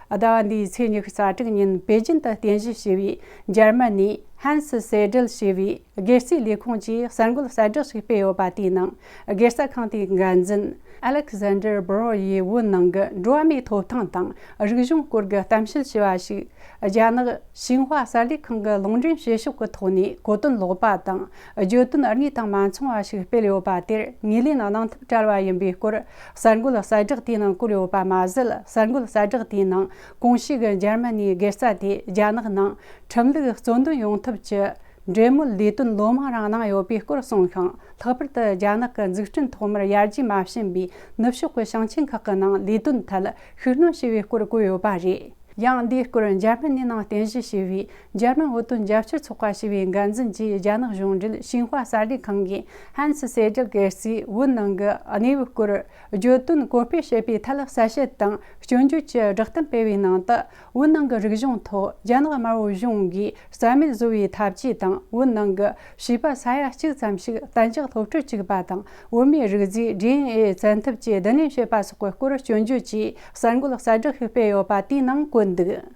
ཟླ་བ་འདིའི་ཚེས་ཉི་ཤུ་རྩ་དྲུག་ཉིན་པེ་ཅིན་དུ་རྟེན་གཞི་བྱས་པའི་འཇར་མ་ནིའི་ཧན་སི་སེ་ཏྲེལ་ཞེས་པའི་སྒེར་རྩའི་ལས་ཁུངས་ཀྱིས་གསར་འགོད་གསལ་བསྒྲགས་ཤིག་སྤེལ་ཡོད་པ། དེའི་ནང་སྒེར་རྩ་ཁང་དེའི་འགན་འཛིན་ཨ་ལེག་ཟན་ཌར་བྷོ་རོ་ཡིས་བོད་ནང་གི་འགྲོ་བ་མིའི་ཐོབ་ཐང་དང་རིག་གཞུང་སྐོར་གྱི་གཏམ་བཤད་བྱས་པ་ཞིག་རྒྱ་ནག་ཤིན་ཧྭ་གསར་ལས་ཁང་གི་ལུང་འདྲེན་བྱེད་ཕྱོགས་ཀྱི་ཐོག་ནས་གོ་དོན་ལོག་པ་དང་བརྗོད་དོན་དངོས་དང་མ་མཚུངས་པ་ཞིག་སྤེལ་ཡོད་པ་དེར་ངོས་ལེན་གནང་ཐབས་བྲལ་བ་ཡིན་པའི་སྐོར་གསར་འགོད་གསལ་བསྒྲགས་དེའི་ནང་བཀོད་ཡོད་པ་མ་ཟད། གསར་འགོད་གསལ་བསྒྲགས་དེའི་ནང་གོང་ཞུས་ཀྱི་འཇར་མ་ནིའི་དགེ་རྩ་དེ་རྒྱ་ནག་ནང་ཁྲིམས་ལུགས་རྩོད་འདོན་ཡོང་ཐབས་ཀྱི་འབྲེལ་མོལ་ལས་དོན་ལོ་མང་རིང་གནང་ཡོད་པའི་སྐོར་གསུངས་ཤིང་། ལྷག་པར་དུ་རྒྱ་ནག་གི་འཛུགས་སྐྲུན་ཐོག་མར་ཡར་རྒྱས་མ་ཕྱིན་པའི་ནུབ་ཕྱོགས་ཀྱི་ཞིང་ཆེན་ཁག་གི་ནང་ལས་དོན་ཐད་ཤུགས་སྣོན་བྱས་པའི་སྐོར་བཀོད་ཡོད་པ་རེད། ཡང་འདིའི་སྐོར་འཇར་མ་ནི་ནང་རྟེན་གཞི་བྱས་པའི་འཇར་མན་བོད་དོན་རྒྱབ་སྐྱོར་ཚོགས་པ་ཞེས་པའི་འགན་འཛིན་གྱིས་རྒྱ་ནག་གཞུང་འབྲེལ་ཤིན་ཧྭ་གསར་ལས་ཁང་གིས་ཧན་སི་སེ་ཏྲེལ་སྒེར་རྩིས་བོད་ནང་གི་གནས་བབ་སྐོར་བརྗོད་དོན་གོ་སྤེལ་བྱེད་པའི་ཐད་གསལ་བཤད་དང་ སྐྱོན་བརྗོད་ཀྱི་བསྒྲགས་གཏམ་སྤེལ་བའི་ནང་དུ། བོད་ནང་གི་རིག་གཞུང་ཐོག་རྒྱ་ནག་དམར་པོ་གཞུང་གིས་རྩ་མེད་བཟོ་བའི་ཐབས་ཇུས་དང་། བོད་ནང་གི་བྱིས་པ་ས་ཡ་གཅིག་ཙམ་ཞིག་གཏན་འཇགས་སློབ་ཁྲིད་བཅུག་པ་དང་། བོད་མིའི་རིགས་རྫས་ཌི་ཨེན་ཨེ་བཙན་ཐབས་ཀྱིས་བསྡུ་ལེན་བྱེད་པ་སོགས་ཀྱི་སྐོར་སྐྱོན་བརྗོད་ཀྱིས་གསར་འགོད་གསལ་བསྒྲགས་ཤིག་སྤེལ་ཡོད་པ་དེའི་ནང་བཀོད་འདུག།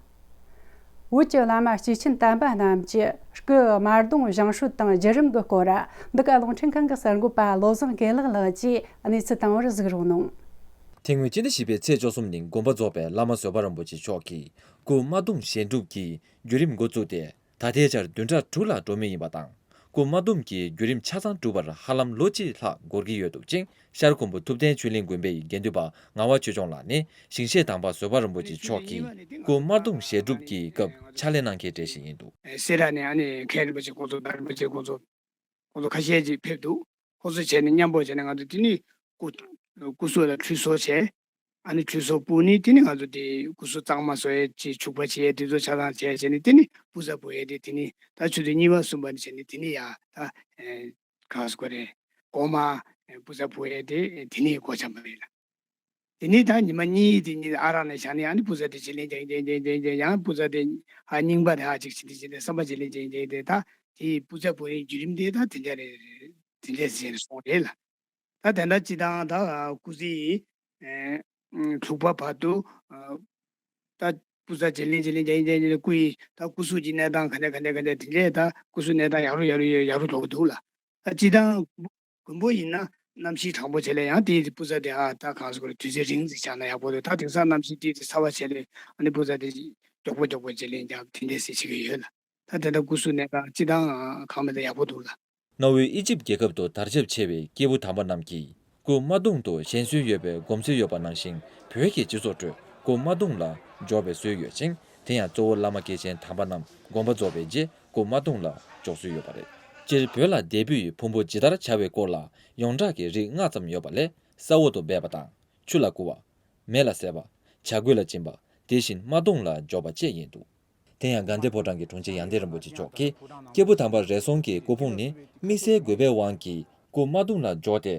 བོད་ཀྱི་བླ་མ་སྐྱེས་ཆེན་དམ་པ་རྣམས་ཀྱི་སྐུ་དམར་གདུང་བཞེངས་སྲོལ་དང་བརྒྱུད་རིམ་གྱི་སྐོར། འདི་ག་རླུང་འཕྲིན་ཁང་གི་གསར་འགོད་པ་བློ་བཟང་དགེ་ལེགས་ལགས་ཀྱིས་གནས་ཚུལ་དང་པོར་གཟིགས་རོགས་གནང་། དེ་སྔོན་སྤྱི་ཟླ་བཞི་པའི་ཚེས་བཅུ་གསུམ་ཉིན་དགོངས་པ་རྫོགས་པའི་བླ་མ་བཟོད་པ་རིན་པོ་ཆེ་མཆོག་གིས་སྐུ་དམར་གདུང་བཞེངས་གྲུབ་ཀྱི་བརྒྱུད་རིམ་འགོ་བཙུགས་ཏེ། ད་ལྟའི་ཆར་བདུན་ཕྲག་དྲུག་ལ་འགྲོ་མུས་ཡིན་པ་དང་། སྐུ་དམར་གདུང་གི་བརྒྱུད་རིམ་ཆ་ཚང་གྲུབ་པར་ཧ་ལམ་ལོ་གཅིག་ལྷག་འགོར་གྱི་ཡོད་འདུག་ཅིང་། ཤར་ཁུམ་བུ་ཐུབ་བསྟན་ཆོས་གླིང་དགོན་པའི་དགེ་འདུན་པ་ངག་དབང་ཆོས་སྐྱོང་ལགས་ནི། ཞིང་གཤེགས་དམ་པ་བཟོད་པ་རིན་པོ་ཆེ་མཆོག་གིས་སྐུ་དམར་གདུང་བཞེངས་གྲུབ་ཀྱི་སྐབས་ཕྱག་ལས་གནང་མཁན་གྲས་ཤིག་ཡིན་འདུག། སེ་ར་ནས་ཨ་ནི་མཁན་རིན་པོ་ཆེ་ཁོང་ཚོ། རྡོ་རིན་པོ་ཆེ་ཁོང་ཚོ། ཁོང་ཚོ་ཁ་ཤས་ཅིག་ཕེབས་འདུག། ཁོང་ཚོ་བྱས་ནས་མཉམ་པོ་བྱས་ནས་ང་ཚོ་དེ་ནས་སྐུ། སྐུ་གཟུགས་ལ་ཁྲུས་གསོལ་བྱས། ཨ་ནི་ཁྲུས་གསོལ་ཕུལ་ནས། དེ་ནས་ང་ཚོ་དེ་སྐུ་གཟུགས་གཙང་མ་བཟོ་ཡས་ཀྱི་བྱུག་པ་བྱེད་ཡས་དེ་ཚོ་ཆ་ཚང་བྱས། བྱས་ནས་དེ་ནས་སྤུ་ཟ་ཕུལ་ཡས་དེ། དེ་ནས་ད་ཆུ་ཚོད་གཉིས་པ་གསུམ་པ་ནས་བྱས་ནས་དེ་ནས་ཡ་ད། ཨེ། གང་ཟེར་དགོས་རེད། འགོ་མ། ཨེ། སྤུ་ཟ་ཕུལ་ཡས་དེ་དེ་ནས་འགོ་འཆམ་པ་རེད་ལ། དེ་ནས་ད་ཉི་མ་གཉིས་དེ་གཉིས་ཨ་རག་ནས་བཞག་ནས། ཨ་ནི་སྤུ་ཟ་དེ་བྱིན་ལེན་རྒྱག་རྒྱག་རྒྱག་རྒྱག་རྒྱག། ཡང་སྤུ་ཟ་དེ་ཧ་རྙིང་པ་རེད། ཧ་ཅིག་བྱིན་དེ་བྱིན་དེ། བསམ་པ་བྱིན་ལེན་རྒྱག་རྒྱག་དེ། ད་དེ་སྤུ་ཟ་ཕུལ་ཡས་བརྒྱུད་རིམ་དེ་ད་དེ་འདྲ་རེད། དེ་འདྲ་ཟེར་སོང་རེད་ལ། ད་དེ་འདྲ་སྤྱི་བཏང་ད་སྐུ་ཚེ་ཨེ་དྲུག་པ་བར་དུ། ཨ། ད་སྤུ་ཟ་བྱིན་ལེན་བྱིན་ལེན་རྒྱག་རྒྱག་རྒྱག་རྒྱག། སྐུ་ཡི་ད་སྐུ་གཟུགས་ཀྱི་གནས་སྟངས་ག་འདྲ་ག་འདྲ་ག་འདྲ། དེ་འདྲས་ད་སྐུ་གཟུགས་གནས་སྟངས་ཡག་རུ་ཡག་རུ་ཡག་རུ་འགྲོ་གི་འདུག་ལ། ད་སྤྱི་བཏང་མགོན་པོ་ཡིན་ན་གནམ་གཤིས་གྲང་པོ་བྱས་ལ་ཡང་དེའི་སྤུ་ཟ་དེ། ཨ། ད་གང་ཟེར་དགོས་རེད། དུས་ཚོད་རིང་ཙམ་བཞག་ན་ཡག་པོ་འདུག། ད་དེང་སང་གནམ་གཤིས་ཏིག་ཙམ་ཚ་བ་བྱས་ལ། ཨ་ནི་སྤུ་ཟ་དེ་མགྱོགས་པོ་མགྱོགས་པོ་བྱིན་ལེན་རྒྱག་དེ་འདྲས་ཟེར་བྱེད་ཀྱི་ཡོད་ལ། ད་དེ་འདྲ་སྐུ་གཟུགས་གནས་སྟངས་སྤྱི་བཏང་གང་མེད་དུ་ཡག་པོ་འདུག་ལ། གནའ་བོའི་ཨི་ཇིབ་རྒྱལ་ཁབ་ཏུ་དར་ཁྱབ་ཆེ་བའི་སྐྱེས་བུ་དམ་པ་རྣམས་ཀྱིས་སྐུ་དམར་གདུང་དུ་བཞེངས་སྲོལ་ཡོད་པའི་གོམས་སྲོལ་ཡོད་པ་ནང་བཞིན། བོད་ཀྱི་སྤྱི་ཚོགས་ཁྲོད་སྐུ་དམར་གདུང་ལ་འབྱོར་བའི་སྲོལ་ཡོད་ཅིང་། དེ་ཡང་གཙོ་བོ་བླ་མ་སྐྱེས་ཆེན་དམ་པ་རྣམས་དགོངས་པ་རྫོགས་པའི་རྗེས་སྐུ་དམར་གདུང་ལ་འབྱོར་སྲོལ་ཡོད་པ་རེད། སྤྱིར་བོད་ལ་འདས་པོ་ཡི་ཕུང་པོ་ཇི་ལྟར་བྱ་བའི་སྐོར་ལ་ཡོངས་གྲགས་ཀྱི་རིགས་ལྔ་ཙམ་ཡོད་པ་ལས། ས་འོག་ཏུ་སྦས་པ་དང་། ཆུ་ལ་བསྐུར་བ། མེ་ལ་བསྲེག་པ། བྱ་རྒོད་ལ་སྦྱིན་པ། དེ་བཞིན་དམར་གདུང་ལ་འབྱོར་པ་བཅས་ཡིན་འདུག། དེ་ཡང་དགའ་ལྡན་ཕོ་བྲང་གི་དྲུང་ཆེ་ཡང་སྟེང་རིན་པོ་ཆེ་མཆོག་གིས། སྐྱེས་བུ་དམ་པ་རེ་ཟུང་གི་སྐུ་ཕུང་ནི་དམིགས་བསལ་དགོས་པའི་དབང་གིས་སྐུ་དམར་གདུང་ལ་འབྱོར་ཏེ།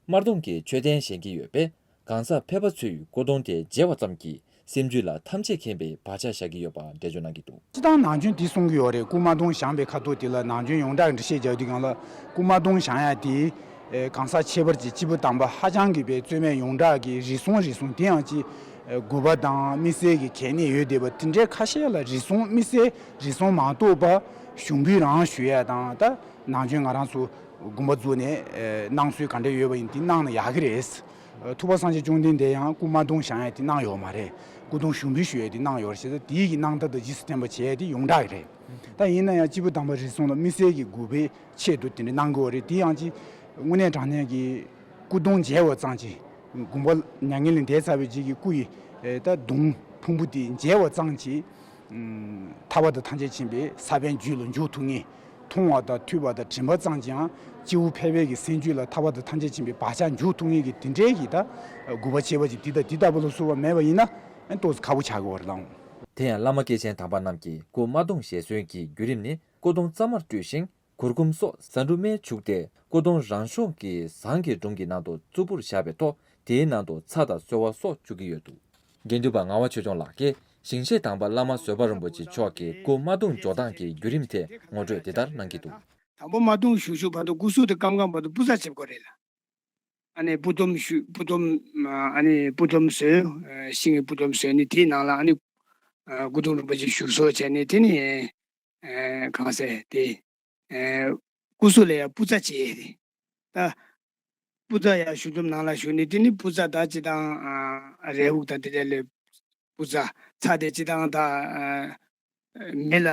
དམར་གདུང་གི་མཆོད་རྟེན་བཞེངས་ཀྱི་ཡོད་པས། གང་ཟག་ཕལ་པ་ཚོས་སྐུ་གདུང་དེ་མཇལ་བ་ཙམ་གྱིས་སེམས་རྒྱུད་ལ་ཐམས་ཅད་མཁྱེན་པའི་བག་ཆགས་བཞག་གི་ཡོད་པ་འགྲེལ་བརྗོད་གནང་གི་འདུག། སྤྱིར་བཏང་ནང་རྒྱུན་འདི་གསུང་གི་ཡོད་རེད། སྐུ་དམར་གདུང་བཞེངས་པའི་ཁ་ཐུག་དེ་ལ་ནང་རྒྱུན་ཡོངས་གྲགས་འགྲེལ་བཤད་རྒྱག་དུས་སྒང་ལ། སྐུ་དམར་གདུང་བཞེངས་ཡ་དེ། ཨེ། གང་ཟག་ཁྱད་པར་གྱི་སྐྱེས་བུ་དམ་པ་ཧ་ཅང་གི་པའི་རྩོད་མེད་ཡོངས་གྲགས་ཀྱི་རིགས་གསུང་རིགས་གསུང་དེ་ཡང་ཅིག། ཨེ། དགོས་པ་དང་དམིགས་བསལ་གྱི་གལ་གནད་ཡོད་བསྡད་པ་དེ་འདྲའི་ཁ་ཤས་ལ། རིགས་གསུང་དམིགས་བསལ་རིགས་གསུང་མ་གཏོགས་པ་ཞུགས་འབུལ་རང་ཞུ་ཡ་དང་། ད་ནང་རྒྱུན་ང་རང་ཚོ་དགོངས་པ་རྫོགས་ནས། ཨེ། གནང་སྲོལ་ག་འདྲ་ཡོད་པ་ཡིན། དེ་གནང་ན་ཡག་གི་རེད། ཨ། ཐུབ་པ་སངས་རྒྱས་བཅོམ་ལྡན་འདས་ཡང་སྐུ་དམར་གདུང་བཞེངས་ཡ་དེ་གནང་ཡོད་མ་རེད། སྐུ་གདུང་ཞུགས་འབུལ་ཞུ་ཡ་དེ་གནང་ཡོད་རེད། བྱས་ཙང་དེའི་གི་གནང་ཐབས་དང་རྗེས་སུ་བསྟན་པ་བྱས་ཡ་དེ་ཡོངས་གྲགས་རེད། ད་ཡིན་ན་ཡང་སྐྱེས་བུ་དམ་པ་རེ་ཟུང་ལ་དམིགས་བསལ་གྱི་དགོས་པའི་ཆེད་དུ་དེ་འདྲ་གནང་དགོས་པ་རེད། དེ་ཡང་ཅིག་དངོས་གནས་དྲང་གནས་ཀྱི་སྐུ་གདུང་མཇལ་བ་ཙམ་གྱིས། དགོངས་པ་མྱ་ངན་ལས་འདས་ཚར་བའི་རྗེས་ཀྱི་སྐུ་ཡི། ཨེ། ད་གདུང་ཕུང་པོ་དེ་མཇལ་བ་ཙམ་གྱིས། ཨུམ། ཐར་པ་དང་ཐམས་ཅད་མཁྱེན་པའི་ས་པཎ་རྒྱུད་ལ་འཇུག་ཐུབ་ངེས། མཐོང་བ་དང་ཐོས་པ་དང་དྲན་པ་ཙམ་གྱིས་ཡང་སྐྱེ་བོ་ཕལ་པའི་གི་སེམས་རྒྱུད་ལ་ཐར་པ་དང་ཐམས་ཅད་མཁྱེན་པའི་བག་ཆགས་འཇུག་ཐུབ་ངེས་ཀྱི་དེ་འདྲའི་གི་ད་དགོས་པ་ཆེ་བ་ཅིག་དེ་དང་དེ་ལྟ་བུ་ལ་སོགས་པ་མེད་པ་ཡིན་ན། ཨ། ཏོག་ཙམ་ཁག་པོ་ཆགས་ཀྱི་ཡོད་རེད་ལགས། དེ་ཡང་བླ་མ་སྐྱེས་ཆེན་དམ་པ་རྣམས་ཀྱིས་སྐུ་དམར་གདུང་བཞེངས་སྲོལ་གྱི་བརྒྱུད་རིམ་ནི། སྐུ་གདུང་གཙང་མར་བཀྲུས་ཤིང་། གུར་གུམ་སོགས་བཟའ་འབྲུ་སྨན་བྱུགས་ཏེ། སྐུ་གདུང་རང་ཤུགས་ཀྱིས་ཟངས་ཀྱི་སྒྲོམ་གྱི་ནང་དུ་བཙུགས་པར་བཞག་པའི་ཐོག། དེའི་ནང་དུ་ཚྭ་དང་སོལ་བ་སོགས་བཅུག་གི་ཡོད་འདུག། དགེ་འདུན་པ་ངག་དབང་ཆོས་སྐྱོང་ལགས་ཀྱིས། ཞིང་གཤེགས་དམ་པ་བླ་མ་བཟོད་པ་རིན་པོ་ཆེ་མཆོག་གི་སྐུ་དམར་གདུང་འཇོག་སྟངས་ཀྱི་བརྒྱུད་རིམ་ཐད་ངོ་སྤྲོད་འདི་ལྟར་གནང་གི་འདུག། དང་པོ་དམར་གདུང་ཞུགས་ཞུགས་བར་དུ་སྐུ་གཟུགས་དེ་སྐམ་སྐམ་བར་དུ་སྤུ་ཟ་བྱེད་དགོས་རེད་ལ། ཨ་ནི་སྤུ་སྡོམ་ཞུ། སྤུ་སྡོམ། ཨ་ནི་སྤུ་སྡོམ་བཟོས། ཤིང་གི་སྤུ་སྡོམ་བཟོས་ནས། དེའི་ནང་ལ་ཨ་ནི་སྐུ་གདུང་རིན་པོ་ཆེ་བཞུགས་གསོལ་བྱས་ནས། དེ་ནི་གང་ཟེར་དེ། ཨེ། སྐུ་གཟུགས་ལ་ཡང་སྤུ་རྩ་བྱེད་ཡས་རེད། ད་སྤུ་རྩ་ཡང་བཞུགས་སྒྲུབ་ནང་ལ་བཞུགས་ནས། དེ་ནི་སྤུ་རྩ་ད་སྤྱིར་བཏང་། ཨ། རས་ཧུག་དང་དེ་འདྲ་ལས་སྤུ་རྩ། ཚྭ་དེ་སྤྱིར་བཏང་ད། ཨ། མེ་ལ་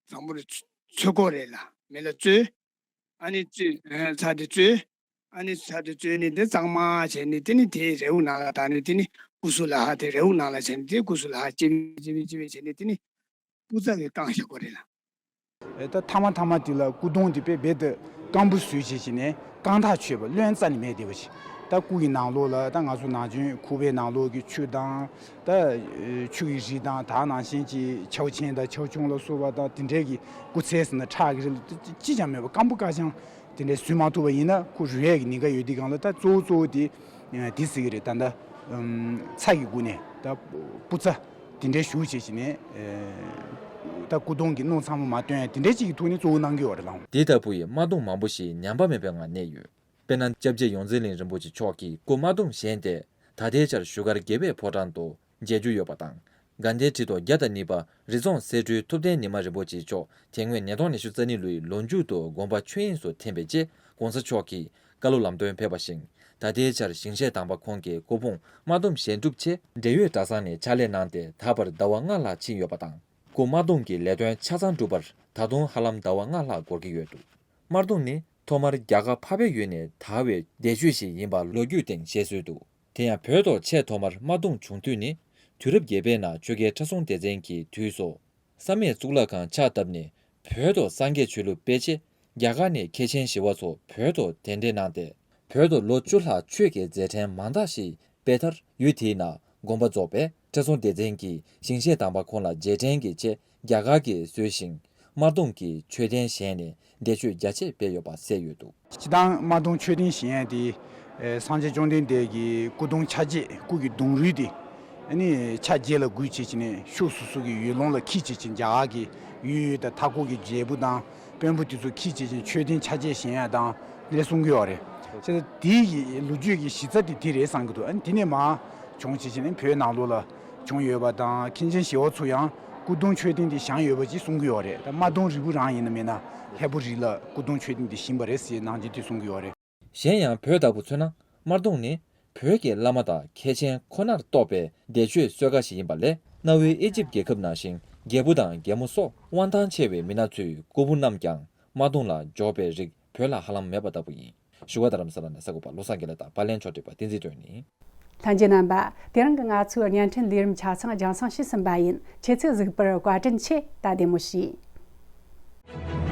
དང་པོར་ཚོས་དགོས་རེད་ལ། མེ་ལ་བཙོས། ཨ་ནི་བཙོས། ཨ། ཚྭ་དེ་བཙོས། ཨ་ནི་ཚྭ་དེ་བཙོས་ནས་དེ་གཙང་མ་བྱས་ནས། དེ་ནི་དེ་རས་ཧུག་ནང་ལ་བཏང་ནས། དེ་ནི་སྐུ་གཟུགས་ལ་ཧ། དེ་རས་ཧུག་ནང་ལ་བྱས་ནས། དེ་སྐུ་གཟུགས་ལ་ཧ་ཅི་བས་ཅི་བས་ཅི་བས་བྱས་ནས། དེ་ནི་སྤུ་རྩ་གིས་བཀང་བཞག་དགོས་རེད་ལ། ཨེ། ད་མཐའ་མ་མཐའ་མ་དེ་ལ་སྐུ་གདུང་དེ་དཔེ་རྦད་དེ་སྐམ་པོ་བཟོས་བྱས་བྱས་ནས། རྐང་ཐག་ཆོད་པ། རློན་རྩ་ནས་མེད་བསྡད་པ་ཞིག། ད་སྐུ་ཡི་ནང་ལོགས་ལ། ད་ང་ཚོ་ནང་རྒྱུན་ཁུ་བའི་ནང་ལོགས་ཀྱི་ཆུ་དང་། ད་ཆུ་ཡི་རིགས་དང་། ད་ནང་བཞིན་གྱི་ཆའུ་ཆེན་དང་ཆའུ་ཆུང་ལ་སོགས་པ་དང་། དེ་འདྲའི་གི་སྐུ་ཚེ་ཟེར་ན་ཁྲག་གི་རིགས་ལ་ཅི་ཅང་མེད་པ། སྐམ་པོ་ཀ་ཅང་དེ་འདྲའི་བཟོས་མ་ཐུབ་པ་ཡིན་ན། ཁོ་རུལ་ཡས་ཀྱི་ཉེན་ཁ་ཡོད་དུས་སྒང་ལ། ད་གཙོ་བོ་གཙོ་བོ་དེ་དེ་ཟེར་གྱི་རེད། ད་ད་ཚྭ་གི་སྒོ་ནས། ད་སྤུ་ཚ་དེ་འདྲའི་ཞུ་བྱེད་ཀྱི་ནས། ད་སྐུ་གདུང་གི་སྣུམ་ཚང་མ་མ་བཏོན་ཡ་དེ་འདྲའི་ཅིག་གི་ཐོག་ནས་གཙོ་བོ་གནང་གི་ཡོད་རེད་ལགས། དེ་ལྟ་བུའི་དམར་གདུང་མང་པོ་ཞིག་ཉམས་པ་མེད་པའི་ངང་གནས་ཡོད། དཔེར་ན་སྐྱབས་རྗེ་ཡོངས་འཛིན་གླིང་རིན་པོ་ཆེ་མཆོག་གིས་སྐུ་དམར་གདུང་བཞེངས་ཏེ། ད་ལྟའི་ཆར་བཞུགས་སྒར་དགེ་བའི་ཕོ་བྲང་དུ་མཇལ་རྒྱུ་ཡོད་པ་དང་། དགའ་ལྡན་ཁྲི་ཐོག་བརྒྱ་དང་གཉིས་པ་རི་རྫོང་གསེར་སྦྲུལ་ཐུབ་བསྟན་ཉི་མ་རིན་པོ་ཆེ་མཆོག་དེ་སྔོན་ཉིས་སྟོང་ཉི་ཤུ་རྩ་གཉིས་ལོའི་ལོ་མཇུག་ཏུ་དགོངས་པ་ཆོས་དབྱིངས་སུ་ཐིམ་པའི་རྗེས་གོང་ས་མཆོག་གིས་བཀའ་སློབ་ལམ་སྟོན་ཕེབས་པ་བཞིན། ད་ལྟའི་ཆར་ཞིང་གཤེགས་དམ་པ་ཁོང་གི་སྐུ་ཕུང་དམར་གདུང་བཞེངས་གྲུབ་ཆེད་འབྲེལ་ཡོད་གྲྭ་ཚང་ནས་ཕྱག་ལས་གནང་སྟེ་ད་བར་ཟླ་བ་ལྔ་ལྷག་ཕྱིན་ཡོད་པ་དང་། སྐུ་དམར་གདུང་གི་ལས་དོན་ཆ་ཚང་འགྲུབ་པར་ད་དུང་ཧ་ལམ་ཟླ་བ་ལྔ་ལྷག་འགོར་གྱི་ཡོད་འདུག་དམར་གདུང་ནི་ཐོག་མར་རྒྱ་གར་འཕགས་པའི་ཡུལ་ནས་དར་བའི་བདེ་མཆོད་ཞིག་ཡིན་པ་ལོ་རྒྱུས་སྟེང་བཤད་སྲོལ་འདུག་དེ་ཡང་བོད་དུ་ཆེས་ཐོག་མར་དམར་གདུང་བྱུང་དུས་ནི་དུས་རབས་བརྒྱད་པའི་ནང་ཆོས་རྒྱལ་ཁྲི་སྲོང་ལྡེ་བཙན་གྱི་དུས་སུ། བསམ་ཡས་གཙུག་ལག་ཁང་ཕྱག་བཏབ་ནས་བོད་དུ་སངས་རྒྱས་ཆོས་ལུགས་སྤེལ་ཆེད་རྒྱ་གར་ནས་མཁས་ཆེན་ཞི་བ་འཚོ་བོད་དུ་གདན་འདྲེན་གནང་སྟེ། བོད་དུ་ལོ་བཅུ་ལྷག་ཆོས་ཀྱི་མཛད་འཕྲིན་མང་དག་ཞིག་སྤེལ་མཐར་ཡུལ་དེའི་ནང་དགོངས་པ་རྫོགས་པས་ཁྲི་སྲོང་ལྡེ་བཙན་གྱིས་ཞིང་གཤེགས་དམ་པ་ཁོང་ལ་རྗེས་དྲན་གྱི་ཆེད་རྒྱ་གར་གྱིས་བཟོས་ཤིང་། དམར་གདུང་གི་མཆོད་རྟེན་བཞེངས་ནས་འདས་མཆོད་རྒྱ་ཆེ་སྤེལ་ཡོད་པ་གསལ་ཡོད་འདུག་སྤྱིར་བཏང་དམར་གདུང་མཆོད་རྟེན་བཞེངས་ཡ་དེ། ཨེ། སངས་རྒྱས་བཅོམ་ལྡན་འདས་ཀྱི་སྐུ་གདུང་ཆ་བྱད་སྐུ་གི་གདུང་རུས་དེ། ཨ་ནི་ཕྱག་རྗེས་ལ་འགུལ་བྱེད་ཀྱི་ནས་ཤུགས་སོ་སོ་གི་ཡུལ་ལུང་ལ་འཁྱེར་བྱེད་ཀྱི་རྒྱ་གར་གྱི་ཡུལ་ཡུལ་དང་མཐའ་འཁོར་གྱི་རྒྱལ་པོ་དང་དཔོན་པོ་དེ་ཚོ་འཁྱེར་བྱེད་ཀྱི་མཆོད་རྟེན་ཆ་བྱད་བཞེངས་ཡ་དང་དེ་གསུང་གི་ཡོད་རེད། བྱས་ཙང་དེའི་གི་ལོ་རྒྱུས་ཀྱི་གཞི་རྩ་དེ་དེ་རེད་བསམ་གྱི་འདུག་ཨ་ནི་དེ་ནས་མར་བྱུང་བྱེད་ཀྱི་ནས་བོད་ནང་ལོགས་ལ་བྱུང་ཡོད་པ་དང་མཁན་ཆེན་ཞི་བ་འཚོ་ཡང་སྐུ་གདུང་མཆོད་རྟེན་དེ་བཞེངས་ཡོད་པ་ཅིག་གསུང་གི་ཡོད་རེད། ད་དམར་གདུང་རིལ་བུ་རང་ཡིན་ན་མིན་ན་ལྷའི་བུ་རི་ལ་སྐུ་གདུང་མཆོད་རྟེན་དེ་བཞེངས་པ་རེད་ཟེར་ནང་བཞིན་དེ་གསུང་གི་ཡོད་རེད། གཞན་ཡང་བོད་ལྟ་བུ་མཚོན་ན་དམར་གདུང་ནི་བོད་ཀྱི་བླ་མ་དང་མཁས་ཆེན་ཁོ་ནར་གཏོགས་པའི་བདེ་མཆོད་གསོལ་ཁ་ཞིག་ཡིན་པ་ལས། གནའ་བོའི་ཨི་ཇིབ་རྒྱལ་ཁབ་ནང་བཞིན་རྒྱལ་པོ་དང་རྒྱལ་མོ་སོགས་དབང་ཐང་ཆེ་བའི་མི་སྣ་ཚོའི་སྐུ་ཕུང་རྣམས་ཀྱང་དམར་གདུང་ལ་འཇོག་པའི་རིགས་བོད་ལ་ཧ་ལམ་མེད་པ་ལྟ་བུ་ཡིན། བཞུགས་སྒར་རྡ་རམ་ས་ལ་ནས་གསར་འགོད་པ་བློ་བཟང་དགེ་ལེགས་དང་པར་ལེན་ཕྱོགས་སྒྲིག་པ་བསྟན་འཛིན་སྒྲོན་ཡིན། ལྷན་རྒྱས་རྣམ་པ། དེ་རིང་གི་ང་ཚོའི་བརྙན་འཕྲིན་ལས་རིམ་ཆ་ཚང་རྒྱང་སྲིང་བྱས་ཟིན་པ་ཡིན། ཁྱེད་ཚོས་གཟིགས་པར་བཀའ་དྲིན་ཆེ། ད་བདེ་མོ་བྱོས།